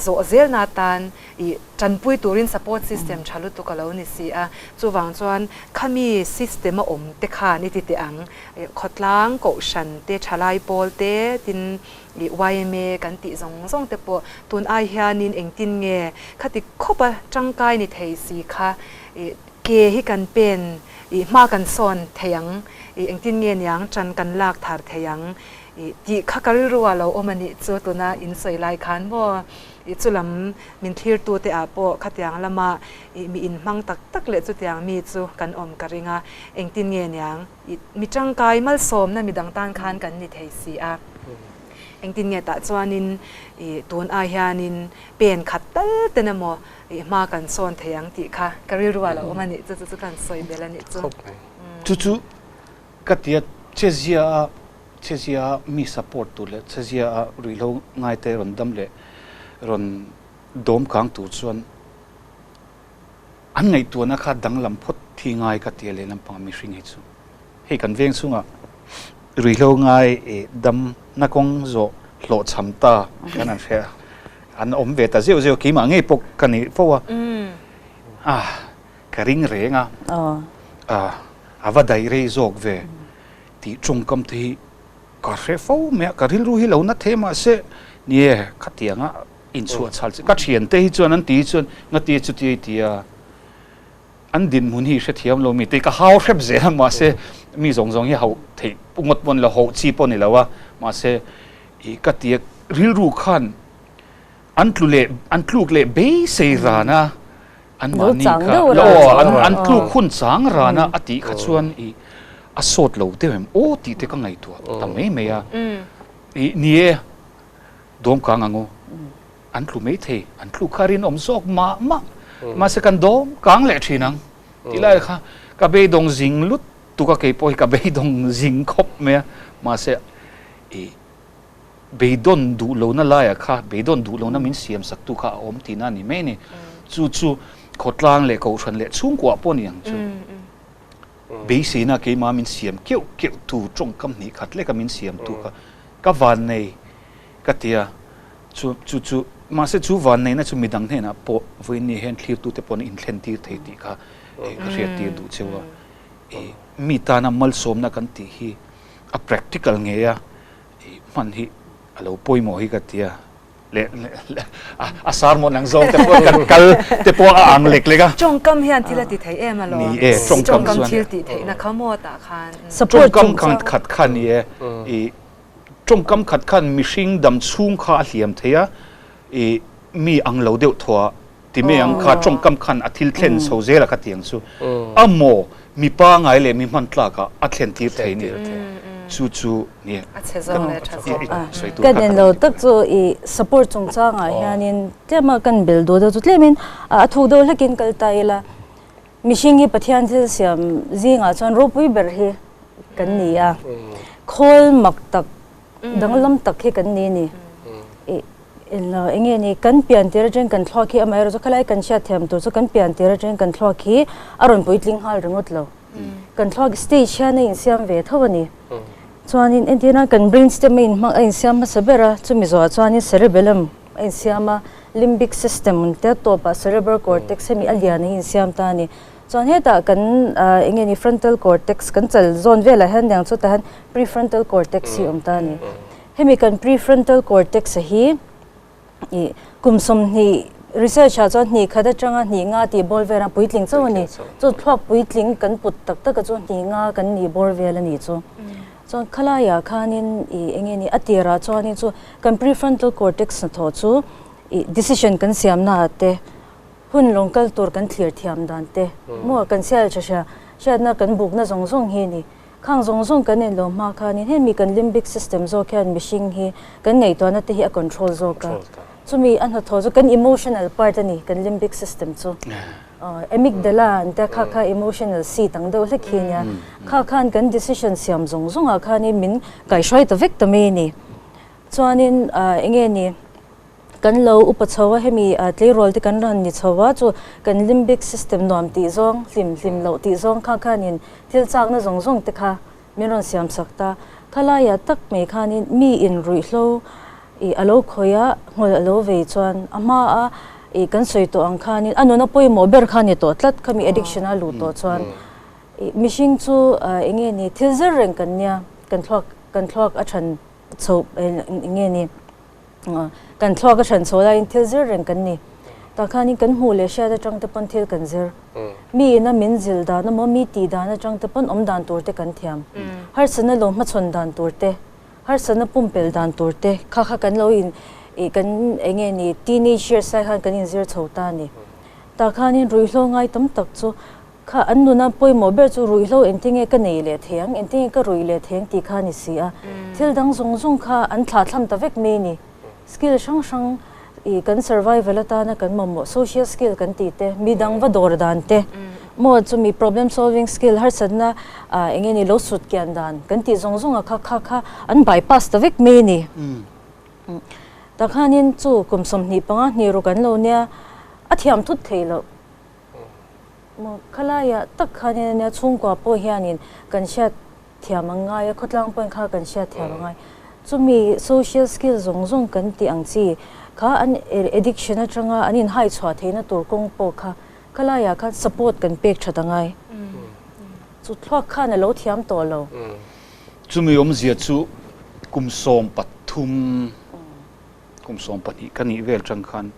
zawh zelna atan Ih, tanpui turin support system tha lutuk a lo ni si a, chuvang chuan khami system a awm te khan i ti teh ang, ih, khawtlang, kohhran te, thalai pawl te, tin ih yma kan tih zawng zawng te pawh tun ai hianin engtin nge khati khawpa tangkai ni thei si kha ih ke hi kan pen ih hma kan sawn thei ang, ih engtin nge niang tan kan lak thar thei ang ih tih kha ka rilru ah lo awm a nih chu tuna in sawi lai khan maw. Ih chulam min thlirtute ah pawh khatiang lama ih mi inhmang tak tak leh chutiang mi chu kan awm ka ring a, engtin nge niang ih mi tangkai malsawmna midang tan khan kan ni thei si a, engtin nge tah chuanin ih tun ai hianin pen khat tal ten emaw ih hma kan sawn thei ang tih kha ka rilru ah lo awm a nih chu chu chu kan sawi belh a nih chu. Chu chu ka tia chezia a Chezia a mi support tur leh chezia a ruihhlo ngaite rawn dam leh rawn dawm kang tur chuan An ngaihtuahna kha danglam phawt thi ngai ka ti a lehlam panga mihring hi chu. Hei kan veng chhungah ruihhlo ngai damna kawng zawh hlawhchham ta kan an hria an awm ve ta zeuh zeuh keimah ngei pawh ka ni fo a. Ah ka ring reng a, a va daih rei zawk ve tih tawngkam te hi ka hre fo mai a, ka rilru hi lo na thei mahse nie khatianga inchhuah chhal che ka thiante hi chuan an ti hi chuan ngati chuti a ti a, an dinhmun hi hrethiam lo mi te ka hau hrep zel a mahse mi zawng zawng hi hauh theih ngawt pawh ni lo hauh chi pawh ni lo a mahse ih ka ti a rilru khan an tlu leh an tluk leh beisei ran a an mahni kha aw an an tluk hun chang ran a a tih kha chuan ih a sawt lo deuh em aw tih te ka ngaihtuah ta mai mai a ih ni e dawmkang ang u. An tlu mai thei, an tluk kha rinawm zawk mah mah. Mahse kan dawm kang leh thin ang. Tih lai kha ka beidawng zing lut tuk a, kei pawh hi ka beidawng zing khawp mai a. Mahse i beidawn duh lohna laiah kha beidawn duh lohna min siam sak tu kha a awm tihna a ni mai a ni. Chu chu khawtlang leh kohhran leh chhungkuah pawh a ni ang chu. Beiseina keimah min siam keuh keuh tu tawngkam hnih khat leka min siam tu kha ka vannei ka ti a, chu chu chu mahse chu vanneihna chu midang hnenah pawh vawiin hian thlirtute pawh an inthlen tir thei tih kha ka hriat tir duh cheu a. Mi tana malsawmna kan tih hi a practical ngei a hman hi a lo pawimawh hi ka ti a. Leh a sermon ang zawng te pawh kan kal te pawh a ang lek lek a. Tawngkam hian thil a ti thei em alawm. Ni e, tawngkam chuan. Tawngkam thil tih theihna kha maw tah khan. Tawngkam khat kha ni e. Tawngkam khat khan mihring dam chhung kha a hliam thei a, i mi ang lo deuh thaw a ti mai ang kha tawngkam khan a thil thlen chho zel a kha tiang chu a maw mi pangai leh mi hman tlak ah a thlen tir thei ni chu chu ni A chhe zawng leh tha zawng a sawi tur Ka kha den lo tak chu i support chungchang ah hianin tlem a kan bel duh deuh chu tlemin a thuk deuh hlekin kal ta ila Mihring hi Pathian thil siam zingah chuan ropui ber hi kan ni a, khawl mak tak, danglam tak hi kan ni a ni. Eng nge ni, kan pian tir atangin kan thluak hi amaherawh chu khalai kan hriat thiam tur chu kan pian tir atangin kan thluak hi a rawn puitling nghal ringawt lo. Kan thluak stage hian a insiam ve tho a ni. Chuanin entirna kan brain stem a inhmang a insiam hmasa ber a, chumi zawhah chuanin cerebellum a insiam a, limbic system an tia tawpah cerebral cortex hemi a lian a insiam ta a ni. Chuan hetah kan eng nge ni frontal cortex kan chal zawn velah hian niang chutah hian prefrontal cortex hi a awm ta a ni. Hemi kan prefrontal cortex a hi ih kum 20 research ah chuan hnih khat atanga hnih nga tih bawr vel a puitling chauh a ni. Chu thluak puitling kan put tak tak a chu hnih nga kan nih bawr vel a ni chu. Chuan khalaiah khanin ih eng nge ni a tirah chuanin chu kan prefrontal cortex hnathawh chu ih decision kan siamna ah te hun lawng kal tur kan thlir thiam dan te maw kan sial tha hria hriatna kan bukna zawng zawng hi a ni. Khang zawng zawng kan en lo hma khanin hemi kan limbic system zawk hian mihring hi kan ngaihtuahna te hi a control zawk a. Chumi a hnathawh chu kan emotional part a ni kan limbic system chu. Amygdala an tia kha kha emotional seat ang deuh hlek hi a nia. Kha khan kan decision siam zawng zawngah khanin min kaihruai ta vek ta mai a ni. Chuanin eng nge ni kan lo upa chho a hemi tleirawl te kan rawn ni chho a chu kan limbic system nuam tih zawng hlim hlim loh tih zawng kha khanin thil chakna zawng zawng te kha min rawn siam sak ta. Khalaiah tak mai khanin mi in ruihhlo ih a lo khawih a, ngawlh a lo vei chuan a hma a ih kan sawi tawh ang khanin a nuna pawimawh ber kha ni tawh tlat khami addiction a luh tawh chuan ih mihring chu eng nge ni thil zir reng kan nia kan thluak kan thluak a than chho eng nge ni Kan thluak a hran chho laiin thil zir reng kan ni. Tah khanin kan hmuh leh hriat atang te pawn thil kan zir. Mi ina min zil dan emaw mi tih dan atang te pawn awm dan tur te kan thiam. Harsatna lo hmachhawn dan tur te, harsatna pumpelh dan tur te kha kha kan lo in ih kan eng nge ni teenage years lai khan kan inzir chho ta a ni. Tah khanin ruihhlo ngai tam tak chu Kha an nuna pawimawh ber chu ruihhlo engtinge ka nei leh thei ang, engtinge ka ruih leh thei ang tih kha a ni si a. Thil dang zawng zawng kha an thlahthlam ta vek mai a ni. Skill hrang hrang ih kan survival atana kan mamawh social skill kan tih te, mi dang va dawr dan te, maw chumi problem solving skill harsatna ah enge ni lo sut kian dan kan tih zawng zawng ah kha kha kha an bypass ta vek mai a ni. Takhanin chu kum 25 hnih ruk an lo nia, a thiam thut thei loh. Maw khalaiah tak khanin ania chhungkua pawh hianin kan hriat thiam ang ngai a, khawtlang pawhin kha kan hriat thiam ang ngai. Chumi social skill zawng zawng kan tih ang chi kha an addiction atanga an inhai chhuah theihna tur kawng pawh kha khalaiah khan support kan pek that a ngai. Chu thluak khan a lo thiam tawh lo. Chumi awmzia chu kum 13, kum 12 ka nih vel tang khan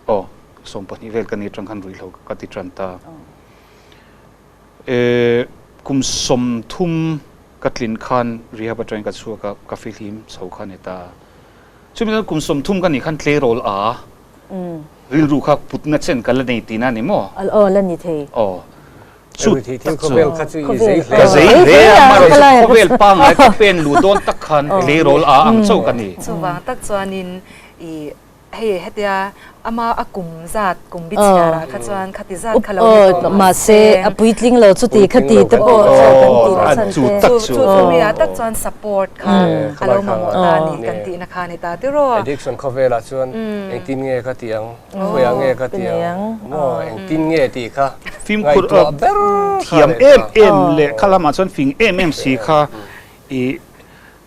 aw 12 vel ka nih tang khan ruihhlo ka ti tan ta. E kum 30 ka tlin khan rehab atangin ka chhuak a, ka fihlim chho kha a ni ta. Chumi chuan kum 30 ka nih khan tleirawl a rilru kha putna chen ka la nei tihna a ni maw? Aw la ni thei. Aw chu tak chu Khawvel kha chu i zei hle. Ka zei hle a, amaherawhchu khawvel pangngai ka pen luh dawn tak khan tleirawl a ang chauh ka ni. Chuvang tak chuanin i Hei hetia ama a kum zat kum bi chhiarah kha chuan khati zat kha lo ni tawh mahse a puitling lo chuti khati te pawh chu kan tih na chhan te chu chumi ah tak chuan support kha a lo mamawh ta a ni kan tihna kha a ni ta tiraw. Addiction khawvelah chuan engtin nge ka tih ang, khawiah nge ka tih ang maw engtin nge tih kha ngaihtuah ber thiam em em leh kha lamah chuan fing em em si kha i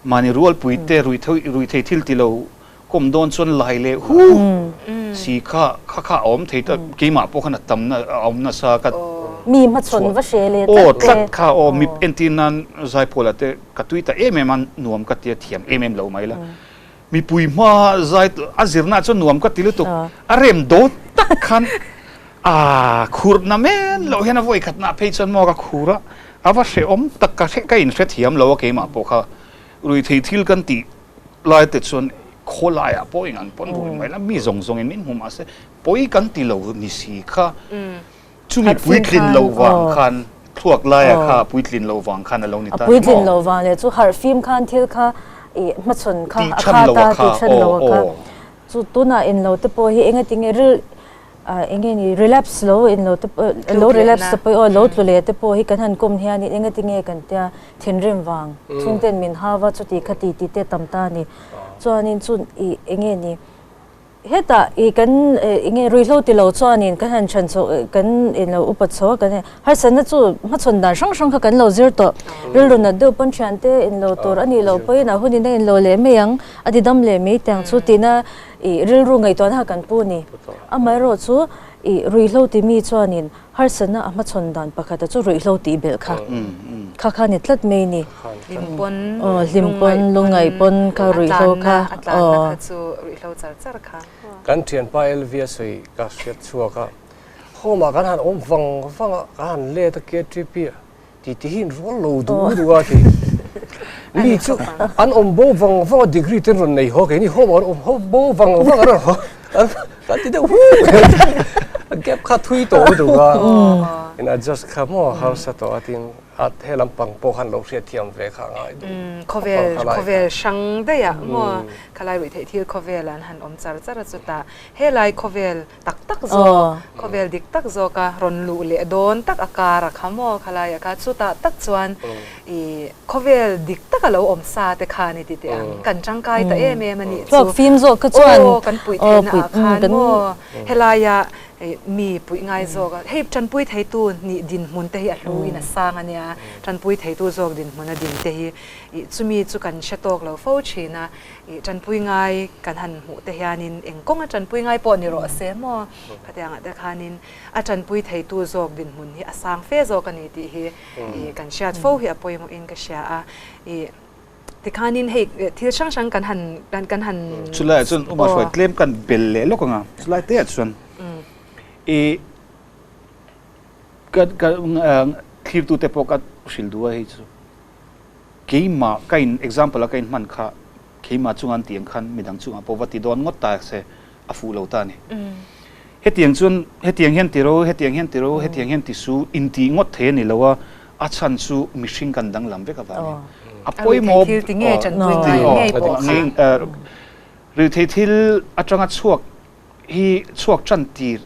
mahni rualpui te ruihthei thil ti lo Kawm dawn chuan lai leh hu si kha kha kha a awm thei ta keimah pawh khan a tam na a awm nasa ka Mi hmachhawn va hre leh tlat te. Aw tlat kha aw mi entir nan Zaipawla te ka tui ta em em a nuam ka tia thiam em em lo mai la mipui hma zai a zirna ah chuan nuam ka ti lutuk a rem dawn tak khan a khur na men loh hian a vawi khat na phei chuan maw ka khur a a va hrehawm tak ka hre ka inhrethiam lo a keimah pawh kha ruithei thil kan tih Lai te chuan khawlaiah pawh eng ang pawn rui mai la, mi zawng zawngin min hmu mahse pawi kan ti lo ni si kha. Chumi puitlin lo vang khan thluak laia kha puitlin lo vang khan a lo ni ta ni maw? A puitlin lo vang leh chu harhfim khan thil kha i hmachhawn kha a kha ta tih than lo a kha. Chu tunah in lo te pawh hi engatinge ril eng nge ni relapse lo in lo te pawh lo relapse te pawh aw lo tlu leh te pawh hi kan han kawm hianin engatinge kan tia thinrim vang chhungten min hau va chuti kha ti ti te tam ta a ni chuanin chu ih eng nge ni hetah ih kan eng nge ruihhlo ti lo chuanin kan han chhan chho kan in lo upat chho a kan harsatna chu hmachhawn dan hrang hrang kha kan lo zir tawh rilru nat deuh pawn thiante in lo tur a nih loh pawhin a hunin a in lo leh mai ang a ti dam leh mai tiang chu tihna ih rilru ngaihtuahna kha kan pu a ni amaherawh chu ih ruihhlo ti mi chuanin Harsatna a hmachhawn dan pakhata chu ruihhlo tih belh kha kha kha ni tlat mai ni. Hlim pawn, Aw hlim pawn, lungngaih pawn kha ruihhlo kha. A tlanna kha chu ruihhlo char char kha. Kan thianpa Elvia sawi ka hriat chhuak a, home ah kan han awm vang vang a, kan han let a KTP ah ti ti hi in rual lo duh duh a ti. Mi chu an awm bo vang vang a degree te an rawn nei haw keini home ah an awm ho bo vang vang an rawn haw kan ti deuh hu a gap kha thui tawh lutuk a in adjust kha maw harsa tawh a tin a he lampang pawh khan lo hriatthiam ve kha a ngai duh khawvel khawvel hrang daih ah maw khalai ruih theih thil khawvel an han awm char char a chutah helai khawvel tak tak zawk, khawvel dik tak zawka rawn luh leh dawn tak a kar a kha maw khalai a kha chutah tak chuan i khawvel dik tak a lo awm sa te kha ni ti teh ang kan tangkai ta em em a nih chu. Thluak fim zawk kha chuan aw kan puih theihna ah khan maw helaia mi puih ngai zawk a hei tanpui theitu nih dinhmun te hi a hlu in a sang a nia tanpui theitu zawk dinhmun a din te hi i chumi chu kan hre tawk lo fo thin a. I tanpui ngai kan han hmuh te hianin eng kawnga tanpui ngai pawh ni rawh se maw? Khatiangah te khanin a tanpui theitu zawk dinhmun hi a sang fe zawk a ni tih hi i kan hriat fo hi a pawimawhin ka hria a. I tikhanin hei thil hrang hrang kan han kan han Chulaiah chuan Uma hruai tlem kan bel leh lawk ang a, chulai te ah chuan i ka ka thlirtute pawh ka hrilh duh a hei chu. Keimah ka in example a ka in hman kha keimah chunga an tih ang khan midang chungah pawh va ti dawn ngawt ta se a fuh lo ta a ni. Hetiang chuan hetiang hian ti ro, hetiang hian ti ro, hetiang hian ti su intih ngawt thei a ni lo a, a chhan chu mihring kan danglam vek avangin a pawimawh Rilthei thil atanga chhuak hi chhuak tan tir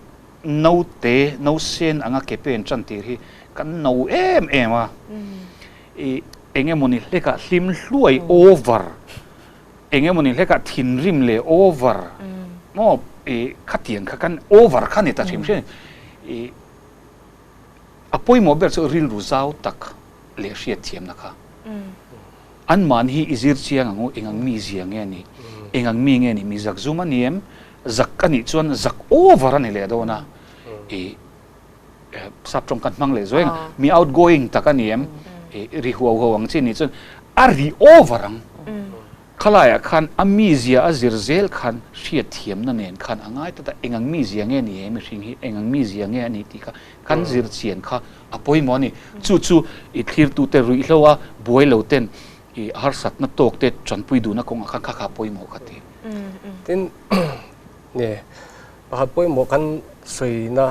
naute nausen anga ke pen tan tir hi kan no em em a. I eng emawni hlekah hlim hluai over, eng emawni hlekah thinrim leh over maw i khatiang kha kan over kha ni ta hrim hrim i. pawimawh ber chu rilru zau tak leh hriatthiamna kha. Anmahni hi i zir chiang ang u, eng ang mi zia nge a nih, eng ang mi nge a nih, mi zak zum a ni em, zak a nih chuan zak over a ni leh dawn a, i sap tawng kan hmang leh zuai ang, mi outgoing tak a ni em, i ri huau huau ang chi a nih chuan a ri over ang. Khalaiah khan a mizia a zir zel khan hriatthiamna nen khan a ngai tlat a, eng ang mizia nge ni he mihring hi, eng ang mizia nge a nih tih kha kan zir chian kha a pawimawh a ni. Chu chu i thlirtute ruihhlo a buai lo ten i harsatna tawk te tanpui duhna kawngah khan kha kha a pawimawh ka ti. Tin, nge pakhat pawimawh kan sawina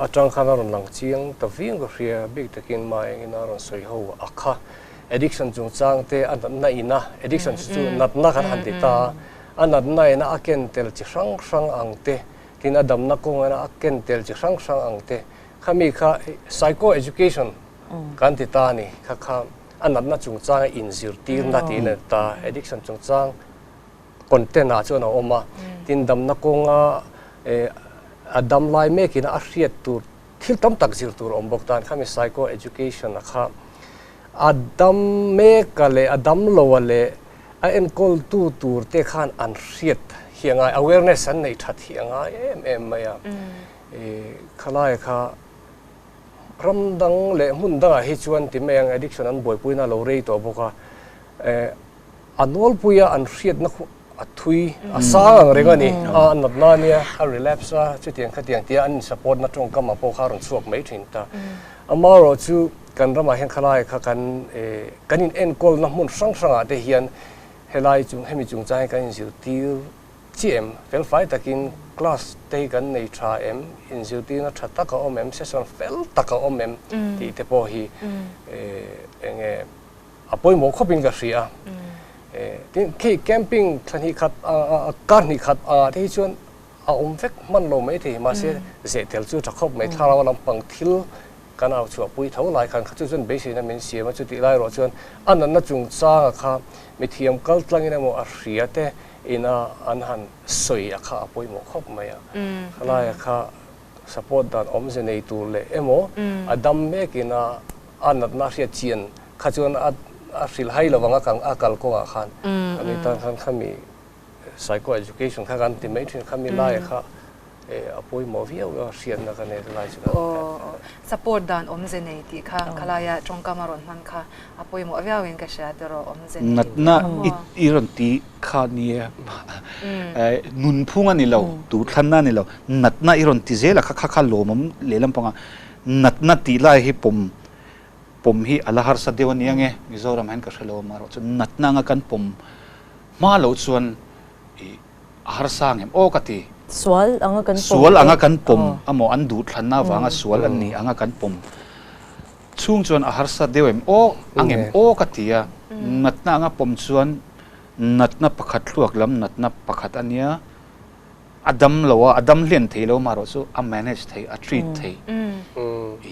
atang khan a rawn lang chiang ta viau ka hria, bik takin Maengin a rawn sawi ho a kha. Addiction chungchang te a natna ina, addiction chu chu natna kan han ti ta a, a natna ina a ken tel chi hrang hrang ang te, tin a damna kawng ina a ken tel chi hrang hrang ang te, khami kha psycho education kan ti ta a ni, kha kha a natna chungchanga inzirtirna tiin a ti ta, addiction chungchang content ah chuan a awm a, tin damna kawnga a dam lai mekin a hriat tur thil tam tak zir tur a awm bawk tan, khami psycho education a kha A dam mek a leh a dam lo a leh a enkawltu tur te khan an hriat hi a ngai, awareness an neih that hi a ngai em em mai a. Khalai kha ram dang leh hmun dangah hi chuan ti mai ang addiction an buaipuina a lo rei tawh bawk a, A nawlpuia an hriatna khu a thui, a sang ang reng a ni. A natna ania, a relapse a, chutiang khatiang tia an in-support na tawngkamah pawh kha a rawn chhuak mai thin ta. Amaherawh chu kan ramah hian khalai kha kan kan in-enkawlna hmun hrang hrangah te hian helai chung hemi chungchang hi kan inzirtir chiah em? Felfai takin class te hi kan nei tha em? Inzirtirna tha tak a awm em? Session fel tak a awm em? Tih te pawh hi eng nge A pawimawh khawpin ka hria a. Tin, khi camping thla hnih khat, kar hnih khat ah te hi chuan a awm vek hman lo mai thei. Mahse, zeh tel chu tha khawp mai. Thlarau lampang thil kan au chhuahpui tho lai khan kha chu chuan beiseina min siam a. Chutih lai erawh chuan a natna chungchanga kha mithiam kal tlangin emaw a hria te ina an han sawi a kha a pawimawh khawp mai a. Khalaia kha support dan awmze nei tur leh emaw a dam mekin a a natna hriat chian kha chuan a a hrilh hai lo vang a kang a kal kawngah khan khami tan khan khami psycho education kha kan ti mai thin khami laia kha a pawimawh viau a hriatna ka nei lai chu Aw support dan awmze nei tih kha khalaia tawngkam a rawn hman kha a pawimawh viauin ka hria tiraw awmze nei Natna i rawn ti kha nia nunphung a ni lo duhthlanna a ni lo natna i rawn ti zel a kha kha kha lawmawm lehlam panga Natna tih lai hi pawm pawm hi a la harsa deuh a nia nge, Mizoram hian ka hre lo amaherawh chu natna anga kan pawm hma loh chuan ih a harsa ang em aw ka ti. Sual anga kan pawm Sual anga kan pawm amaw an duhthlanna avanga sual an nih anga kan pawm chhung chuan a harsa deuh em aw ang em aw ka ti a, natna anga pawm chuan natna pakhat thluak lam natna pakhat a nia. A dam lo a, a dam hlian thei lo amaherawh chu a manage thei, a treat thei,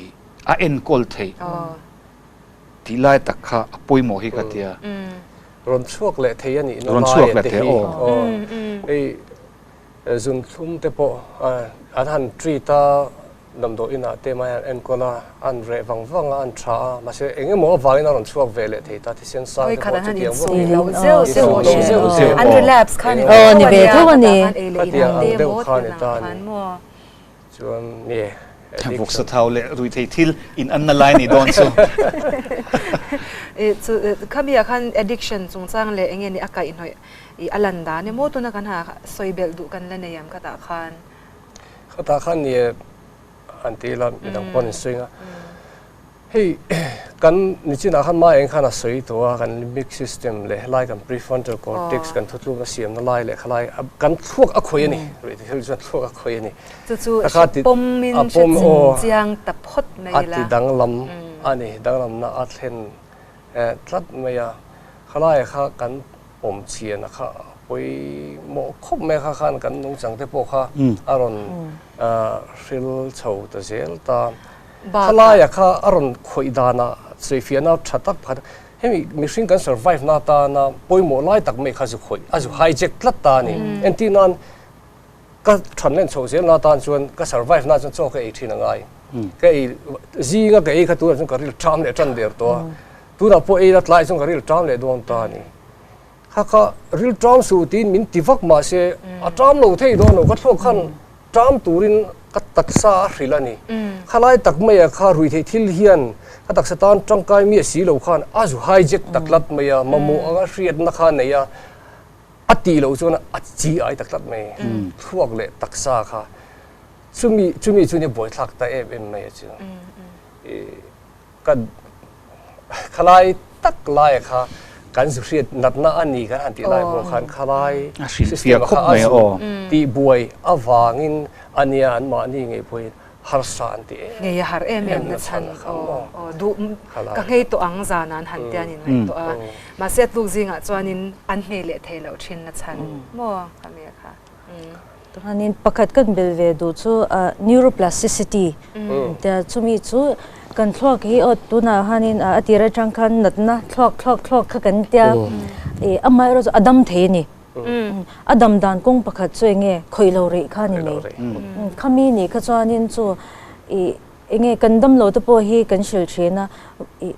i a enkawl thei tih lai tak kha a pawimawh hi ka tia. Rawn chhuak leh thei a nihna lai a te hi aw. Hei zunthlum te pawh an han treat a, Damdawi inah te mai an enkawl a, an reh vang vang a, an tha a, mahse eng emaw avangin a rawn chhuak ve leh thei ta, thisen sang te pawh chutiang bawkin insum lo zeuh zeuh an relapse kha ni ve tho a ni, khatiang ang deuh kha ni ta a ni, chuan nge addiction. Vawksa thau leh ruithei thil in anna lai ni dawn chu. Khami ah khan addiction chungchang leh enge ni a kaihhnawih i a lan dan emaw tuna kan ha sawi belh duh kan la nei em khatah khan. Khatah khan ni e an ti ila midang pawh an insawi a, hei kan nichinah khan Maeng khan a sawi tawh a, kan limbic system leh helai kan prefrontal cortex kan thutlukna siamna lai leh khalai kan thluak a khawih a ni, ruihte thil chuan thluak a khawih a ni. Chu chu hre pawmin hre chiang ta phawt mai ila. A ti danglam a ni, danglamna a thlen tlat mai a, khalai kha kan awm chian a kha a pawimawh khawp mai a kha khan kan nungchang te pawh kha a rawn hril chho ta zel ta. Khalaia kha a rawn khawih danah sawifiahna tha tak pakhat hemi mihring kan survive na atana pawimawh lai tak mai kha zu khawih a zu hijack tlat ta a ni. Entir nan ka than len chhoh zel na atan chuan ka survive na chuan chaw ka ei thin a ngai. Ka ei zinga ka ei kha tunah chuan ka ril ṭam leh ṭan der tawh a, tunah pawh ei la tlaiah chuan ka ril ṭam leh dawn ta a ni. Kha kha ril ṭam suh tiin min ti vak mah se a ṭam lo thei dawn lo, ka thluak khan ṭam turin ka taksa a hrilh a ni. Khalai tak maiah kha ruihtheih thil hian ka taksa tan ṭangkai miah si lo khan a zu hijack ta tlat mai a, mamawh anga hriatna kha a nei a, a tih loh chuan a chi ai ta tlat mai, thluak leh taksa kha. Chumi chumi chu nia buaithlak ta em em mai a chu. I ka khalai tak laia kha kan zu hriat natna a ni kan han tih lai pawh khan khalai system kha a zu tih buai avangin a nia an mahni ngei pawhin harsa an ti em Ngei a har em em na chhan aw aw duh ka nghei tawh ang zan an han tia an inngaihtuah a mahse a tluk zingah chuanin an nghei leh thei loh thin na chhan maw khami kha. Chuanin pakhat kan bel ve duh chu neuroplasticity tia chumi chu kan thluak hi aw tunah khanin a tir atang khan natna thluak thluak thluak kha kan tia ih amaherawhchu a dam thei a ni. A dam dan kawng pakhat chu enge khawih lo rih kha a ni mai. Khami nih kha chuanin chu ih enge kan damlo te pawh hi kan hrilh thin a ih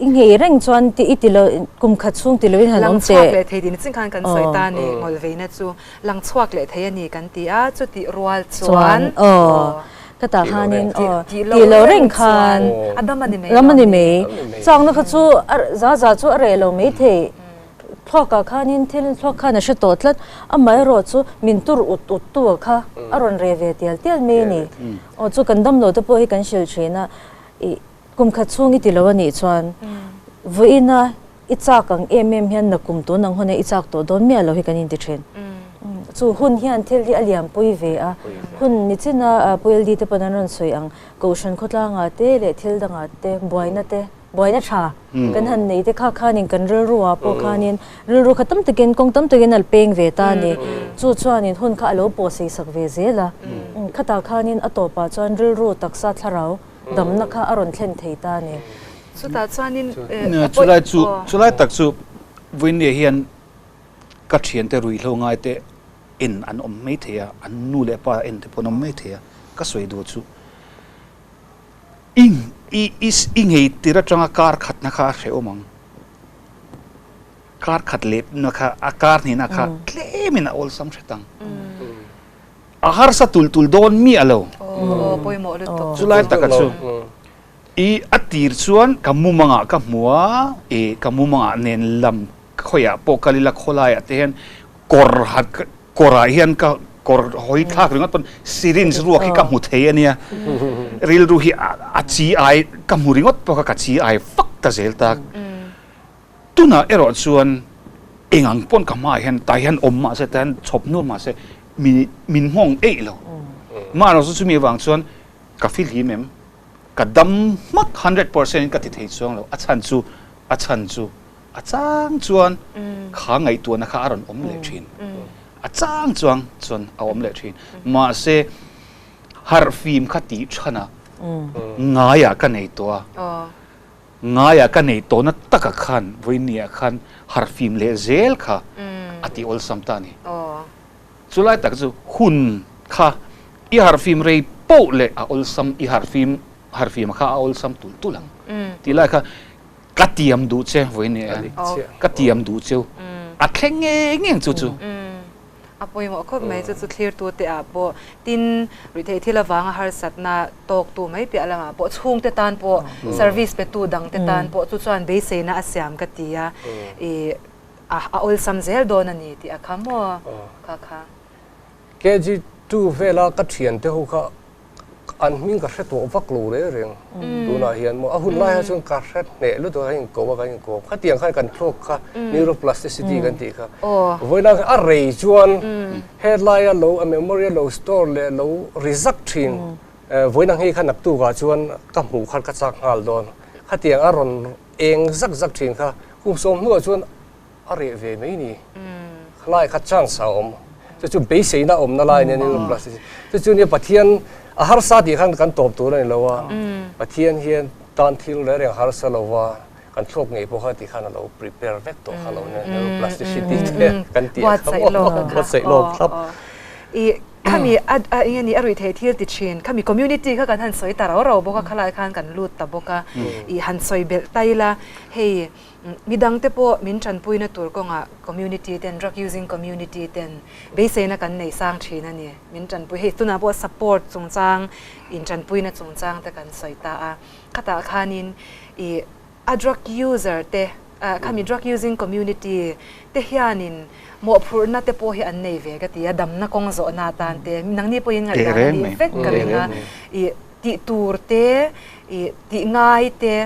I nghei reng chuan ti i ti lo kum khat chhung ti loin han awm che. Lang chhuak leh thei tih nichin khan kan sawi ta a ni, ngawlveina chu lang chhuak leh thei a ni kan ti a, chutih rual chuan aw ka tah khanin aw tih lo reng khan a dam a ni mai dam a ni mai chakna kha chu a za za chu a reh lo mai thei thluakah khanin thil thluak khan a hre tawh tlat amaherawh chu min tur ut ut tu kha a rawn reh ve tial tial mai a ni aw chu kan damlo te pawh hi kan hrilh thin a ih Kum khat chhung i ti lo a nih chuan vawiina i chak ang em em hian nakum tun ang huna i chak tawh dawn miah lo hi kan inti thin. Chu hun hian thil hi a liampui ve a, hun nichina Pu LD te pawn an rawn sawi ang Kohhran khawtlangah te leh thil dangah te buaina te, buaina tha kan han nei te kha khanin kan rilruah pawh khanin rilru kha tam takin kawng tam takin a peng ve ta a ni. Chu chuanin hun kha a lo pawhsei sak ve zel a, khatah khanin a tawpah chuan rilru taksa thlarau damna kha a rawn thlen thei ta a ni. Chutah chuanin Chulai chu chulai tak chu Vawinia hian ka thiante ruihhlo ngaite en an awm mai thei a, an nu leh pa en te pawh an awm mai thei a, ka sawi duh chu i i i ngei tir atanga kar khatna kha a hrehawm ang. Kar khat lehna kha a kar hnihna kha tlemin a awlsam hret ang. A harsa tul tul dawn miah lo. Chulai taka chu i a tir chuan ka mumangah ka hmu a, i ka mumangah nen lam khawiah pawh kal ila khawlaiah te hian kawr hat kawrah hian ka kawr hawi thlak ringawt pawn syringe ruak hi ka hmu thei a nia. Rilru hi a chi ai ka hmu ringawt pawh kha ka chi ai fak ta zel ta. Tunah erawh chuan eng ang pawn ka hmaah hian tah hian awm mahse tah hian chhawp nuam mahse min min nghawng eih lo. Mahrawh chu chumi avang chuan ka fihlim em? Ka dam hmak 100% in ka ti thei chuang lo. A chhan chu a chhan chu a chang chuan kha ngaihtuahna kha a rawn awm leh thin. A chang chuang chuan a awm leh thin. Mahse harhfim kha tih chhanah ngaiah ka nei tawh a. Ngaia ka nei tawhna taka khan vawinia khan harhfim leh zel kha a ti awlsam ta a ni. Chulai tak chu hun kha i harhfim rei poh leh a awlsam i harhfim harhfima kha a awlsam tulh tulh ang tih lai kha ka tiam duh che vawinia hian ka tiam duh cheu a thleng ngei ngei ang chu chu. A pawimawh khawp mai chu chu thlirtute ah pawh tin ruihtheih thil avanga harsatna tawktu mai piah lamah pawh chhungte tan pawh service petu dangte tan pawh chu chuan beiseina a siam ka ti a, ih a awlsam zel dawn a ni tih a kha maw kha kha. KG2 vela ka thiante ho kha An hming ka hre tawh vak lo reng reng tunah hian maw a hun lai ah chuan ka hre hneh lutuk a inko a kan inko khatiang khan kan thluak kha neuroplasticity kan tih kha vawiin ah a rei chuan helai a lo a memory a lo store leh lo ri zak thin vawiin ang hi kha naktuk ah chuan ka hmuh khan ka chak nghal dawn khatiang a rawn eng zak zak thin kha kum sawm hnuah chuan A reh ve mai ni. Khalai kha chance a awm. Chu chu beiseina awmna lai nia neuroplasticity. Chu chu nia Pathian a harsa tih khan kan tawp tur a ni lo a. Pathian hian tan thil reng reng harsa lo va, kan thluak ngei pawh kha ti khan a lo prepare vek tawh kha lo nia neuroplasticity te kan tih a kha maw. Buatsaih lawk thlap. I. Khami a a eng nge ni a ruih theih thil ti thin, khami community kha kan han sawi ta rau rau bawk a, khalai khan kan lut ta bawk a, ih han sawi belh ta ila hei midang te pawh min tanpuina tur kawngah community ten drug using community ten beiseina kan nei sang thin a ni, min tanpui hei tunah pawh support chungchang intanpuina chungchang te kan sawi ta a, khatah khanin ih A drug user te, khami drug using community te hianin mawhphurhna te pawh hi an nei ve ka ti a, damna kawng zawhna atan te, nangni pawhin ngaihdan a nih vek ka ring a, ih tih tur te, ih tih ngai te,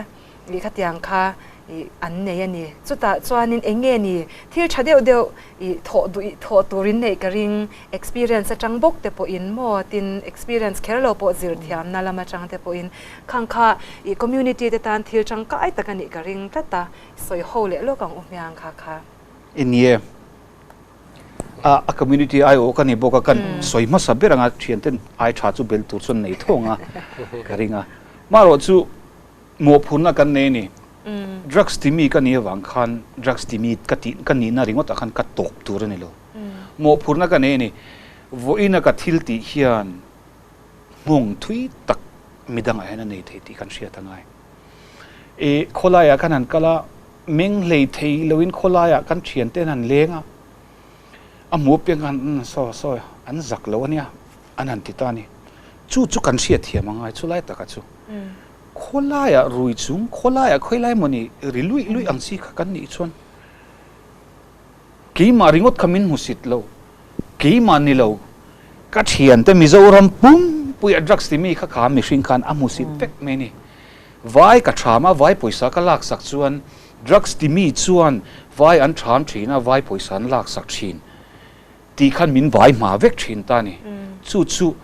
ih khatiang kha ih an nei a ni. Chutah chuanin eng nge ni thil tha deuh deuh ih thawh duh ih thawh turin neih ka ring, experience atang bawk te pawhin maw tin experience kher lo pawh zir thiamna lam atang te pawhin Khang kha i community te tan thil tangkai tak a nih ka ring tlat a, sawi ho leh lawk ang u hmiang kha kha. I nie. A a community ai awh ka ni bawk a, kan sawi hmasa ber anga thian ten ai tha chu bel tur chuan nei thawng a ka ring a. Marawh chu mawhphurna kan nei a ni. Drugs ti mi ka nih avang khan drugs ti mi ka tih ka nihna ringawt ah khan ka tawp tur a ni lo. Mawhphurna ka nei a ni. Vawiina ka thil tih hian nghawng thui tak midangah hian a nei thei tih kan hriat a ngai. I khawlaiah khan han kal a, meng hlei thei loin khawlaiah kan thiante an han leng a, a hmu apiang khan umm saw saw an zak lo ania an han ti ta a ni. Chu chu kan hriat thiam a ngai chulai taka chu. Khawlaiah rui chung, khawlaiah khawilai mawni ri luih luih ang chi kha kan nih chuan Keimah ringawt kha min hmusit lo, keimah ni lo, ka thiante Mizoram pumpuia drugs timi kha kha mihring khan a hmusit vek mai a ni. Vai ka tham a, vai pawisa ka laksak chuan drugs timi chuan vai an tham thin a, vai pawisa an laksak thin tih khan min vai hma vek thin ta a ni. Chu chu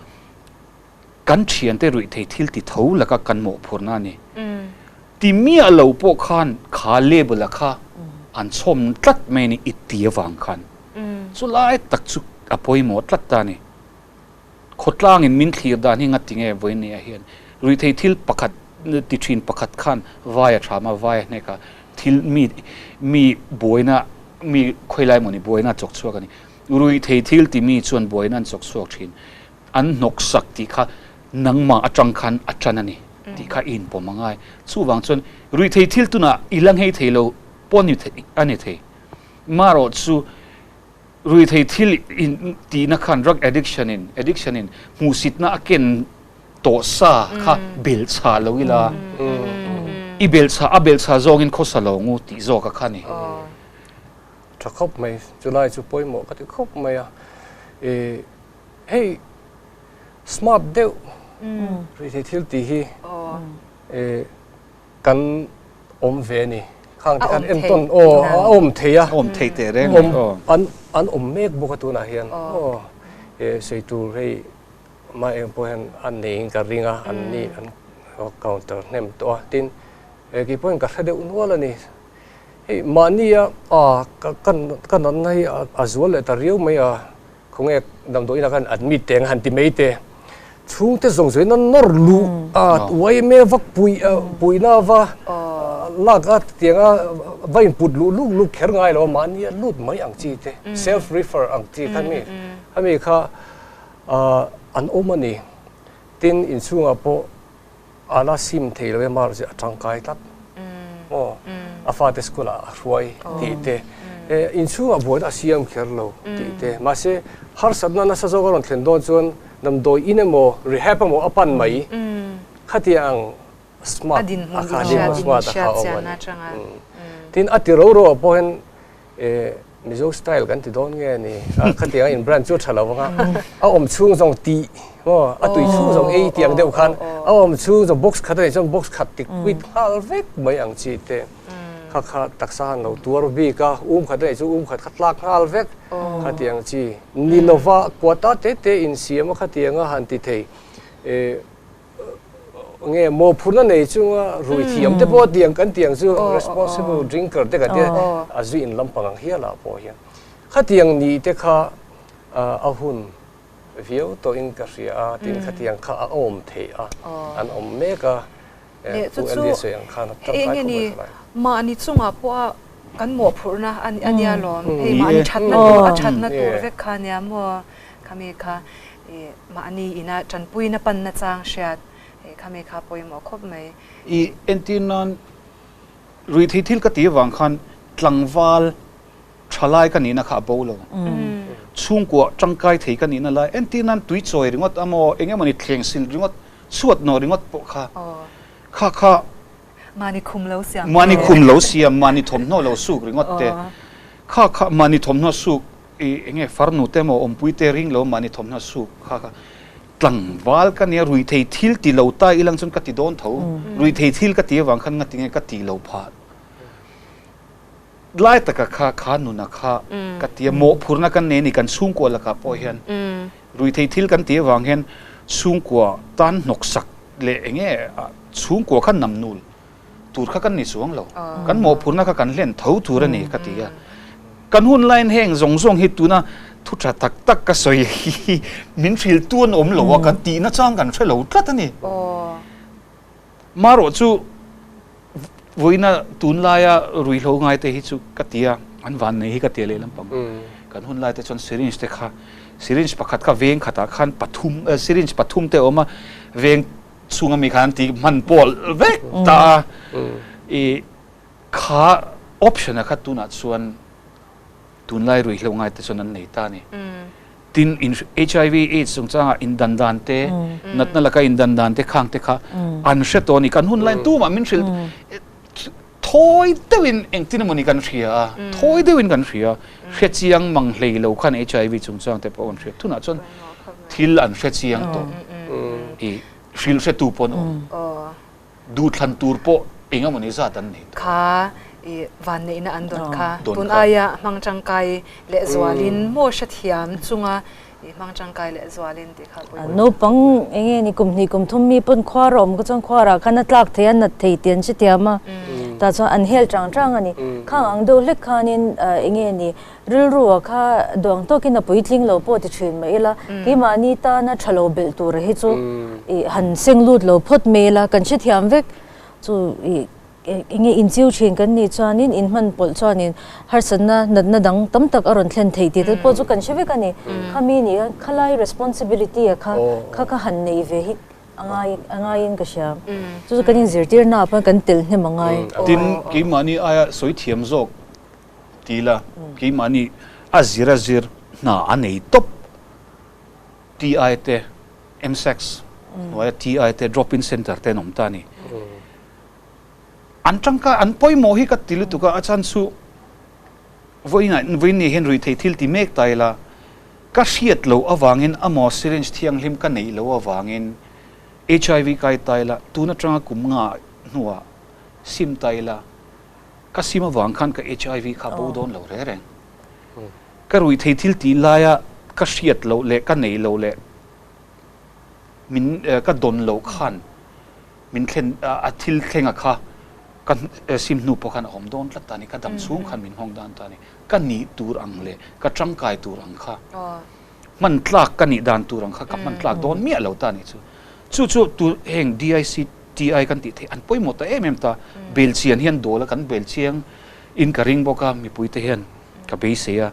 Kan thiante ruih thei thil ti tho laka kan mawhphurhna a ni. Ti miah lo pawh khan kha label a kha an chhawm tlat mai a ni i ti avang khan. Chu lai tak chu a pawimawh tlat ta a ni. Khawtlangin min thlir dan hi ngati nge vawinia hian ruih thei thil pakhat ti thin pakhat khan vai a tham a, vai a hnek a, thil mi mi buaina mi khawilai mawni buaina a chawk chhuak a ni. Ruih thei thil ti mi chuan buaina an chawk chhuak thin. An hnawksak tih kha nangmah atang khan a tan a ni tih kha i inpawm a ngai. Chuvang chuan ruihthei thil tunah i la nghei thei lo pawh ni a ni thei. Marawh chu ruihthei thil in tihna khan drug addiction in addiction in hmuhsitna a ken tawh sa kha belhchhah lo ila i belhchhah a belhchhah zawngin khawsa lo ngu tih zawk a kha a ni. Tha khawp mai, chulai chu pawimawh ka ti khawp mai a. I Hei smart deuh rih thil tih hi kan awm ve a ni. Khang te khan entawn aw a awm thei a. Awm thei teh reng a ni aw. An an awm mek bawk a tunah hian aw sawi tur hei mah eng pawh hian a neiin ka ring a an ni an counter hnem tawh a tin kei pawhin ka hre deuh nual a ni. Hei mahnia a ka natna hi a zual leh ta riau mai a. Khawnge damdawi inah khan admit teh ang han ti mai te. Chhungte zawng zawng in an nawr luh a, uaime vak pui puihna va lak a tiang a va input luh luk luk kher ngai lo a, mahni a lut mai ang chi te, self refer ang chi kha mi khami kha an awm a ni. Tin, inchhungah pawh A la sim thei lo em a a tangkai tlat maw a fate school ah a hruai tih te inchhungah buaina a siam kher lo tih te mahse harsatna nasa zawk a rawn thlen dawn chuan damdawi in emaw rehab emaw a pan mai khatiang ang smart a kha dinhmun smart a kha awm a ni tin a ti ro ro ah pawh hian Mizo style kan ti dawn nge ni? Khatiang a in brand chu a tha lo vang a, a awm chhung zawng tih maw, a tui chhung zawng ei tih ang deuh khan a awm chhung zawng box khat a nih chuan box khat ti quit nghal vek mai ang chi te kha kha taksa han lo tuar bik a, um khat a nih chu um khat kha tlak nghal vek khatiang chi ni lova quota te te insiam a khatiang a han ti thei. Nge mawhphurhna nei chunga rui thiam te pawh tiang kan tiang chu responsible drinker te kan tia a zui in lampang ang hial ah pawh hian khatiang ni te kha a hun viau tawh in ka hria a tin khatiang kha a awm theih a an awm mek a Pu Andy sawi ang khan a tangkai khawp mai kha lai. Mahni chungah pawh a kan mawhphurhna a nia lawm hei mahni thatna tur a thatna tur vek kha nia maw khami kha. Mahni ina tanpuina panna chang hriat khami kha pawimawh khawp mai. I entir nan ruihtheih thil ka tih avang khan tlangval thalai ka nihna kha a bo lo. Chhungkua tangkai thei ka nihna lai entir nan tui chawi ringawt amaw eng emawni thleng sil ringawt chhuat nawh ringawt pawh kha kha kha Mahni khum lo siam te. Mahni khum lo siam, mahni thawmhnaw lo suk ringawt te kha kha mahni thawmhnaw suk I enge farnu te emaw awmpui te ring lo mahni thawmhnaw suk kha kha tlangval ka nia ruithei thil ti lo ta ilang chuan ka ti dawn tho ruithei thil ka ti avang khan nga tinge ka ti lo phah lai taka kha kha nuna kha ka tia mawhphurna kan nei a ni kan chhungkua lakah pawh hian ruithei thil kan ti avang hian chhungkua tan hnawksak leh enge chhungkua kha namnul tur kha kan ni chuang lo. Kan mawhphurhna kha kan hlen tho tur a ni ka ti a. Kan hun laiin heng zawng zawng hi tuna thu tha tak tak ka sawi hi min hrilh tu an awm lo a, kan tihna chang kan hre lo tlat a ni. Marawh chu vawiina tunlaia ruihhlo ngaite hi chu ka ti a, an vannei hi ka ti a lehlam pang. Kan hun laite chuan syringe te kha, syringe pakhat kha veng khatah khan pathum, syringe pathum te a awm a, veng Chhunga mi khan an ti hman pawl vek ta a, i kha option a kha tunah chuan tunlai ruihhlo ngai te chuan an nei ta a ni. Tin, in HIV AIDS chungchanga indan dan te, natna laka indan dan te khang te kha an hre tawh a ni. Kan hun laiin tumah min hrilh thawi deuhin engtin emawni kan hria a, thawi deuhin kan hria a, hre chiang mang hlei lo khan HIV chungchang te pawh an hria. Tunah chuan thil an hre chiang tawh i hrilh hretu pawh an awm. Duhthlan tur pawh eng emawni zat an nei tawh. Kha i vanneihna an dawn kha tun aia hmang tangkai lehzualin maw hrethiam chunga I hmang tangkai leh zualin tih kha pawimawh. Naupang eng nge ni kum hnih kum thum mi pawn khuar a awm kha chuan khuarah khan a tlak thei a nat thei tih an hrethiam a, tah chuan an hel chang chang a ni. Khang ang deuh hlek khanin eng nge ni rilru ah kha duang tawkin a puitling lo pawh ti thin mai ila, keimahni tana tha lo belh tura hi chu i han seng lut lo phawt mai ila kan hrethiam vek chu i Enge inchiu thin kan nih chuanin inhman pawlh chuanin harsatna natna dang tam tak a rawn thlen thei tih te pawh chu kan hre vek a ni. Khami nih khan khalai responsibility a kha kha kha han nei ve hi a ngai a ngaiin ka hria. Chu chu kan inzirtirna ah pawh kan tel hnem a ngai. Tin, keimahni aia sawi thiam zawk ti ila, keimahni a zir a zir hna a nei tawp TI te, MSACS hnuaia TI te, drop in center te an awm ta a ni. An tangkai, an pawimawh hi ka ti lutuk a, a chhan chu vawiinah, vawiin ni hian ruihtheih thil ti mek ta ila, ka hriat loh avangin amaw syringe thianghlim ka neih loh avangin HIV kai ta ila, tun atanga kum nga hnuah sim ta ila, ka sim avang khan ka HIV kha bo dawn lo reng reng. Ka ruihtheih thil tih laia ka hriat loh leh ka neih loh leh min ka dawn loh khan min thlen a thil thlenga kha ka sim hnu pawh khan a awm dawn tlat ta a ni, ka dam chhung khan min nghawng dan ta a ni, ka nih tur ang leh ka tangkai tur ang kha hman tlak ka nih dan tur ang kha ka hman tlak dawn miah lo ta a nih chu. Chu chu tu heng DICTI kan tih theih an pawimawh ta em em ta, bel chian hian dawl a kan bel chiang in ka ring bawk a mipui te hian ka beisei a,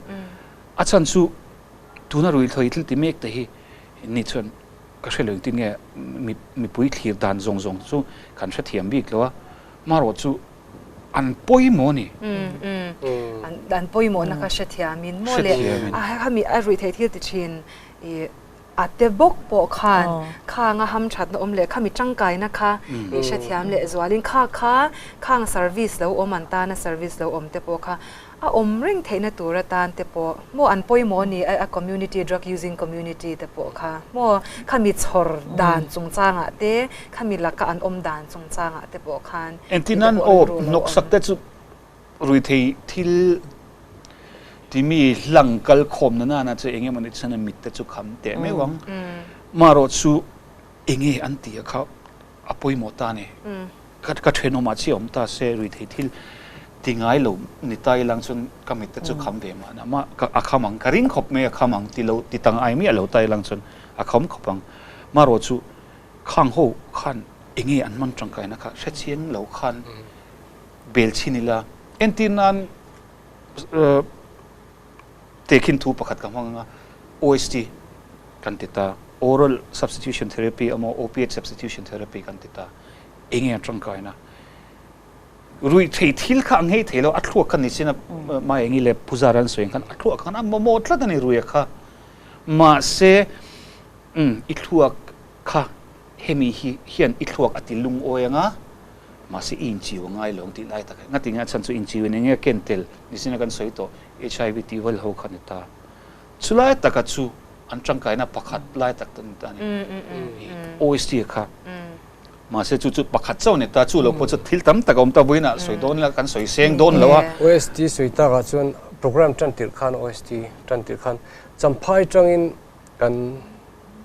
a chhan chu tuna ruihhlo thil ti mek te hi ni chuan Ka hre lo engtin nge mipui thlir dan zawng zawng chu kan hrethiam bik lo a, marawh chu an pawimawh a ni. An pawimawhna kha hrethiamin maw le hemi a ruih theih thil ti thin i a te bawk pawh khan khang a hamthatna awm leh khami tangkaina kha i hrethiam leh zualin kha kha khang service lo awm an tana service lo awm te pawh kha A awm reng theihna tur atan te pawh maw an pawimawh a ni a community drug using community te pawh kha maw khami chhawr dan chungchangah te khami laka an awm dan chungchangah te pawh khan Engtin an aw hnawksak te chu ruithei thil timi hlang kal khawm na nana chu eng emawni chuan a mit te chu kham teh meuh ang marawh chu enge an ti a kha a pawimawh ta a ni. Ka thenawmah chiah awm ta se ruithei thil ti ngai lo ni ta ilang chuan ka mit te chu kham ve mahna mah a kham ang ka ring khawp mai a kham ang ti lo ti tang ai miah lo ta ilang chuan a kham khawp ang. Marawh chu khang ho khan enge an hman tangkaina kha hrechiang lo khan bel chhin ila entir nan tehkhin thu pakhat ka hmang anga OST kan ti ta. Oral substitution therapy emaw opiate substitution therapy kan ti ta. Enge an tangkaina? Ruih thei thil kha a nghei thei lo, a thluak kha nichin a Maengi leh Puzara an sawi ang khan a thluak khan a mamawh tlat a ni ruia kha. Mahse umm i thluak kha hemi hi hian i thluak a ti lungawi ang a, mahse i inchiu a ngai lo ang tih lai tak hi. Ngatinge a chhan chu inchiu in enge a ken tel nichin a kan sawi tawh HIV tih vel ho kha ni ta. Chulai taka chu an tangkaina pakhat lai tak ta ni ta a ni. OST kha. Mahse chu chu pakhat chauh a ni ta, chu lo pawh chu thil tam tak a awm ta, vawiinah sawi dawn ila kan sawi seng dawn lo a. OST sawi takah chuan program tan tirh khan OST tan tirh khan Champhai tangin kan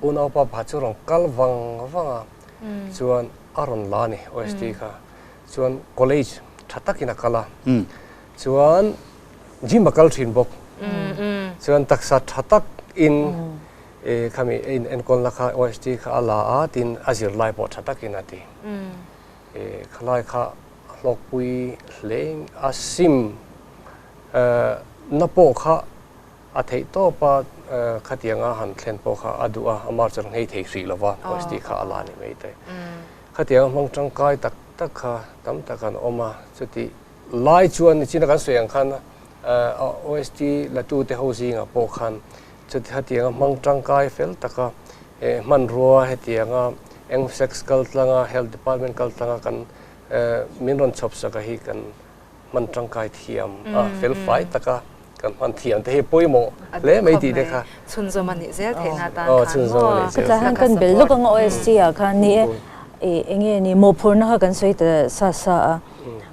unaupa pakhat chu rawn kal vang vang a, chuan a rawn la a ni OST kha, chuan college tha takin a kal a, chuan gym a kal thin bawk, chuan taksa tha takin Khami a in enkawlna kha OST kha a la a, tin a zirlai pawh tha takin a ti. Khalai kha a hlawkpui hle a sim na pawh kha a theih tawp a, khatianga han thlen pawh kha a duh a, amah chuan nghei thei hrih lo va, OST kha a la ni mai te. Khatianga hmang tangkai tak tak kha tam tak an awm a, chuti lai chuan nichina kan sawi ang khan OST latute ho zingah pawh khan Chuti hetianga hmang tangkai fel taka hmanrua hetianga eng sex kal tlanga health department kal tlanga kan min rawn chhawp sak a hi kan hman tangkai thiam a fel fai taka kan hman thiam te hi pawimawh hle mai tih te kha. Chhunzawm a nih zel theihna atan khan maw. Khawtlai han kan bel lawk anga OST ah khan ni e enge ni mawhphurhna kha kan sawi ta sa sa a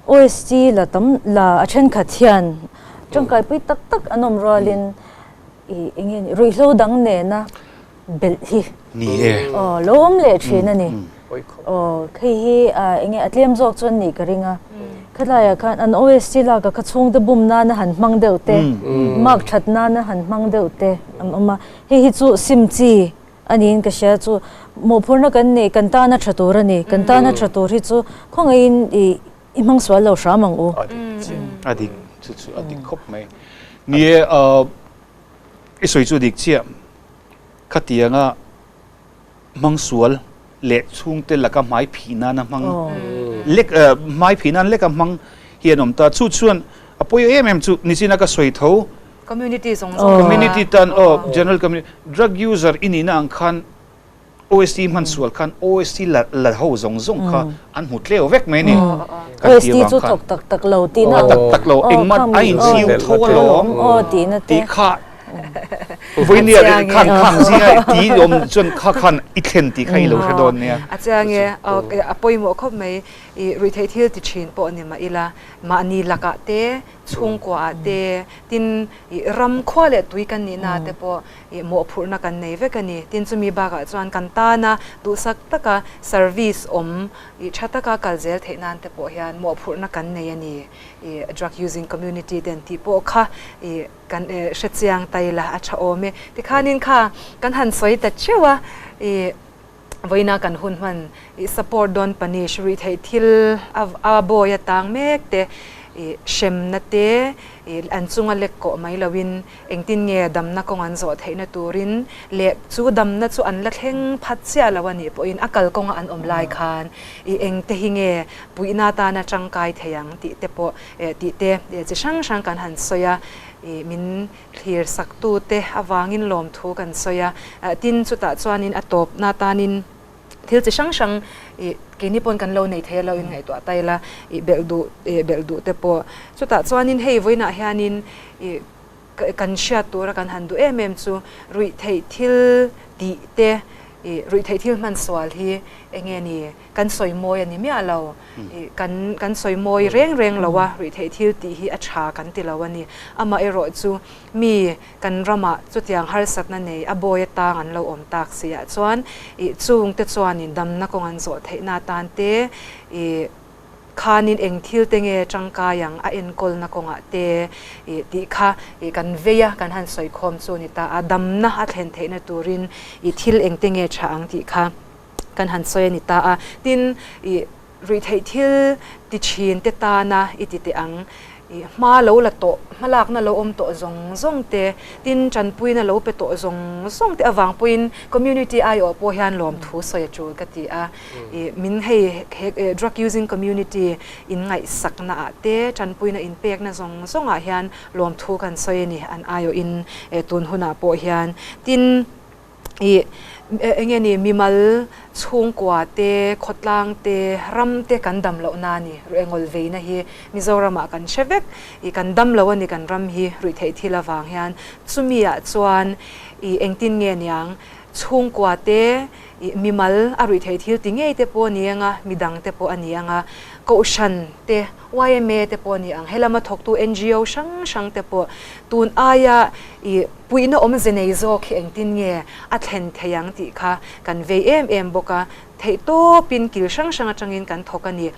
OST la tam la a thenkhat hian tangkaipui tak tak an awm rualin I enge ni ruihhlo dang nena belh hi Ni e. Aw lo awm leh thin a ni. Aw hei hi enge a tlem zawk chuan nih ka ring a. Khatlaiah khan an OST lak a kha chhungte bum nana han hmang deuh te, mark that nana han hmang deuh te an awm a. Hei hi chu sim chi a niin ka hria chu mawhphurhna kan nei kan tana tha tur a ni. Kan tana tha tur hi chu khawngaihin i I hmang sual lo hram ang u. A dik chiah. A dik chu chu a dik khawp mai. Ni e, i sawi chu a dik chiah. Khatianga hmang sual leh chhungte laka hmai phih nana hmang lek hmai phih nan leka hmang hi an awm ta. Chu chuan a pawi em em chu nichina ka sawi tho. Community zawng zawng. Community tan aw general community drug user i nihna ang khan OST hman sual khan OST la la ho zawng zawng kha an hmu tleu vek mai ni. Kan OST chu thawk tak tak lo tihna. A tak tak lo engmah a inchiu tho alawm tihna te. Tih kha vawinia khan khang zinga ti awm chuan kha khan i thlen tih kha i lo hre dawn nia. A chiang e, a pawimawh khawp mai i ruihtheih thil ti thin pawh ni mah ila mahni lakah te chhungkuaah te tin i ram khua leh tui kan nihna te pawh Ih mawhphurhna kan nei vek a ni. Tin chumi bakah chuan kan tana duhsak taka service awm ih tha taka kal zel theih nan te pawh hian mawhphurhna kan nei a ni. Ih drug using community ten tih pawh kha ih kan hrechiang ta ila a tha awm e. Tikhanin kha kan han sawi ta theuh a ih Vawiina kan hun hman i support dawn punish ruih theih thil a bawi a tang mek te i hremna te i an chunga lek kawh mai loin engtin nge damna kawng an zawh theihna turin leh chu damna chu an la thleng phat chiah lo a nih pawhin a kalkawnga an awm lai khan i engte hi nge puihna atana tangkai thei ang tih te pawh tih te chi hrang hrang kan han sawi a i min Thlir saktute avangin lawmthu kan sawi a, tin chutah chuanin a tawpna tanin thil chi hrang hrang ih keini pawn kan lo nei thei a lo inngaihtuah ta ila ih belh duh ih belh duh te pawh chutah chuanin hei vawiinah hianin ih kan hriat tura kan han duh em em chu ruih theih thil tih te ih ruih theih thil hman sual hi eng nge ni kan sawi mawi a ni miah lo. Ih kan kan sawi mawi reng reng lo a, ruihtheih thil tih hi a tha kan ti lo a ni. Amaherawh chu mi kan ramah chutiang harsatna nei a bawi atang an lo awm tak si ah chuan ih chungte chuanin damna kawng an zawh theihna atan te ih khanin eng thil te nge tangkai ang a enkawlna kawngah te ih tih kha ih kan vei a kan han sawi khawm chu a ni ta a, damna a thlen theihna turin ih thil engte nge tha ang tih kha. kan han sawi a ni ta a. Tin, i ruihtheih thil ti thin te tana i ti teh ang. I hma lo la tawh, hmalakna lo awm tawh zawng zawng te, tin tanpuina lo pe tawh zawng zawng te avang pawhin community aiawh pawh hian lawmthu sawi a tul ka ti a. I min hei he drug using community in ngaihsakna ah te, tanpuina inpekna zawng zawng ah hian lawmthu kan sawi a ni an aiawhin tun hunah pawh hian. Tin. Ih, eng nge ni, mimal chhungkua te, khawtlang te, ram te kan dam lohna a ni. Ruihengawlh veina hi Mizoramah kan hre vek. Ih, kan dam lo a ni kan ram hi ruihtheih thil avang hian. Chumi ah chuan ih, engtin nge niang, chhungkua te, ih, mimal a ruihtheih thil ti ngei te pawh a ni ang a, midang te pawh a ni ang a, kohhran te, yma te pawh a ni ang, helama thawktu ngo hrang hrang te pawh tun aia ih, Puihna awmze nei zawk hi engtin nge a thlen thei ang tih kha kan vei em em bawk a, theihtawpin kil hrang hrang atangin kan thawk a ni.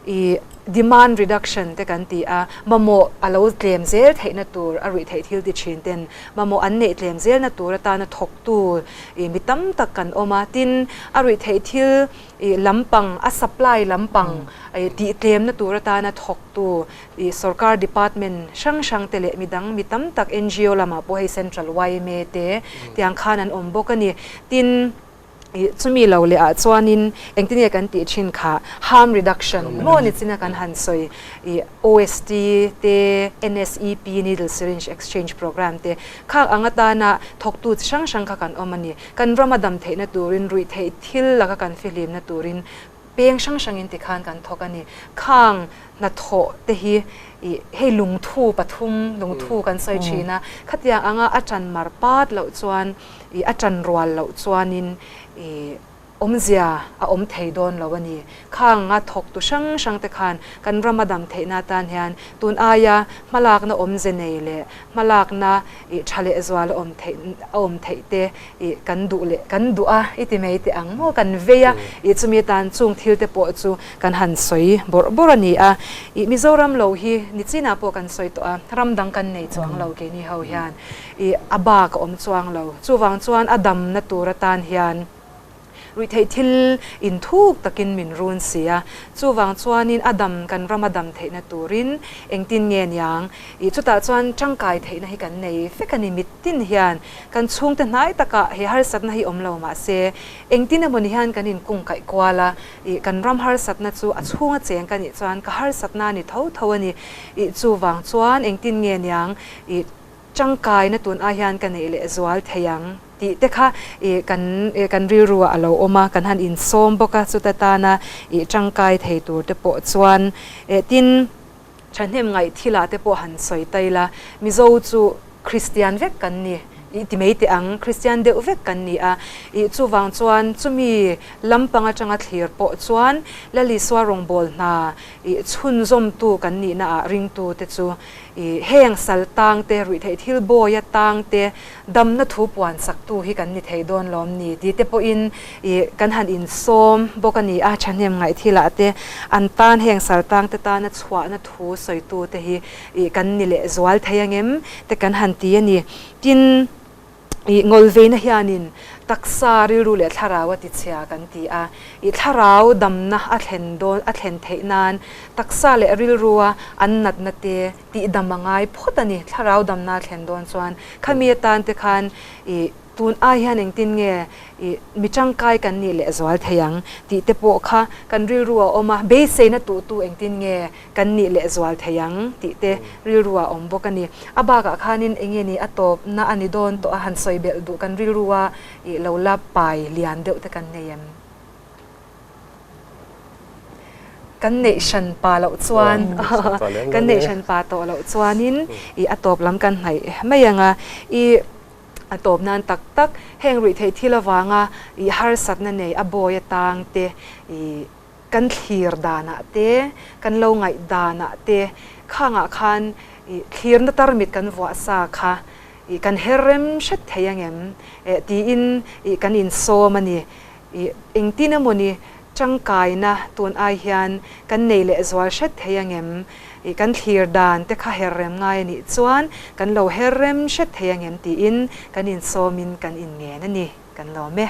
I demand reduction te kan ti a, mamawh a lo tlem zel theihna tur a ruih theih thil ti thin ten mamawh an neih tlem zelna tur atana thawktu i mi tam tak kan awm a, tin a ruih theih thil i lampang a supply lampang i tih tlemna tur atana thawktu I sorkar department hrang hrang te leh midang mi tam tak ngo lamah pawh hei Central yma te tiang khan an awm bawk a ni. Tin, i chumi lo leh ah chuanin engtin nge kan tih thin kha harm reduction maw ni china kan han sawi i OST te NSEP needle syringe exchange program te khak ang atana thawktu chi hrang hrang kha kan awm a ni. Kan rama dam theihna turin ruih theih thil laka kan fihlimna turin Peng hrang hrangin tikhan kan thawk a ni. Khang hnathawh te hi ih hei lungthu pathum lungthu kan sawi thin a, khatiang anga a ṭan mar pat loh chuan ih a ṭan rual loh chuanin ih awmzia a awm thei dawn lo a ni. Khang a thawktu hrang hrang te khan kan rama dam theihna atan hian tun aia hmalakna awmze nei leh hmalakna ih tha leh zual a awm theih a awm theih te ih kan duh leh kan duh a i ti mai teh ang maw kan vei a ih chumi atan chung thil te pawh chu kan han sawi bawrh bawrh a ni a ih Mizoram lo hi nichinah pawh kan sawi tawh a ram dang kan nei chuang lo keini ho hian ih a bak a awm chuang lo chuvang chuan a damna tur atan hian Ruihtheih thil inthuk takin min run si a, chuvang chuanin a dam kan rama dam theihna turin engtin nge niang? Ih chutah chuan tangkai theihna hi kan nei vek a ni mittin hian kan chhungte hnai takah he harsatna hi awm lo mahse engtin emawni hian kan inkungkaih kual a, ih kan ram harsatna chu a chhunga cheng ka nih chuan ka harsatna a ni tho tho a ni. Ih chuvang chuan engtin nge niang? Ih tangkaina tun ai hian ka neih leh zual thei ang. Tih te kha ih kan ih kan rilru ah a lo awm a, kan han insawm bawk a, chuta tana ih tangkai thei tur te pawh chuan eh tin thahnem ngaih thil ah te pawh han sawi ta ila, Mizo chu Kristian vek kan ni ih ti mai teh ang, Kristian deuh vek kan ni a, ih chuvang chuan chumi lampang atanga thlir pawh chuan Lalisua rawngbâwl hna ih chhunzawmtu kan nihna ah ringtu te chu I heng sal tang te, ruihtheih thil bawia tang te, damna thu puan saktu hi kan ni thei dawn lawm ni tih te pawhin i kan han insawm bawk a ni a, thahnem ngaih thilah te an tan heng sal tang te tana chhuahna thu sawitu te hi i kan ni leh zual thei angem te kan han ti a ni. Tin. I ngawlveina hianin taksa rilru leh thlarau a tichhia kan ti a, i thlarau damna a thlen dawn a thlen theih nan taksa leh rilrua an natna te tihdam a ngai phawt a ni. Thlarau damna a thlen dawn chuan khami atan te khan i tun ai hian engtin nge i mi tangkai kan nih leh zual thei ang tih te pawh kha kan rilru a awm a, beiseina tuhtu engtin nge kan nih leh zual thei ang tih te rilru ah awm bawk a ni. A bakah khanin eng nge ni a tawpna a ni dawn tawh a han sawi belh duh kan rilru a ih lo la pai lian deuh te kan nei em? Kan neih hran pa loh chuan kan neih hran pa tawh loh chuanin ih a tawp lam kan hnaih mai ang a ih a tawp nan tak tak heng ruihtheih thil avanga ih harsatna nei a bawi atang te ih Kan thlir danah te, kan lo ngaih danah te khangah khan ih thlirna tarmit kan vuah sa kha ih kan her rem hret thei angem eh tiin ih kan insawm a ni. Ih engtin emawni tangkaina tun ai hian kan nei leh zual hret thei angem ih kan thlir dan te kha her rem ngai a nih chuan kan lo her rem hret thei angem tiin kan insawmin kan inngen a ni. Kan lawm e.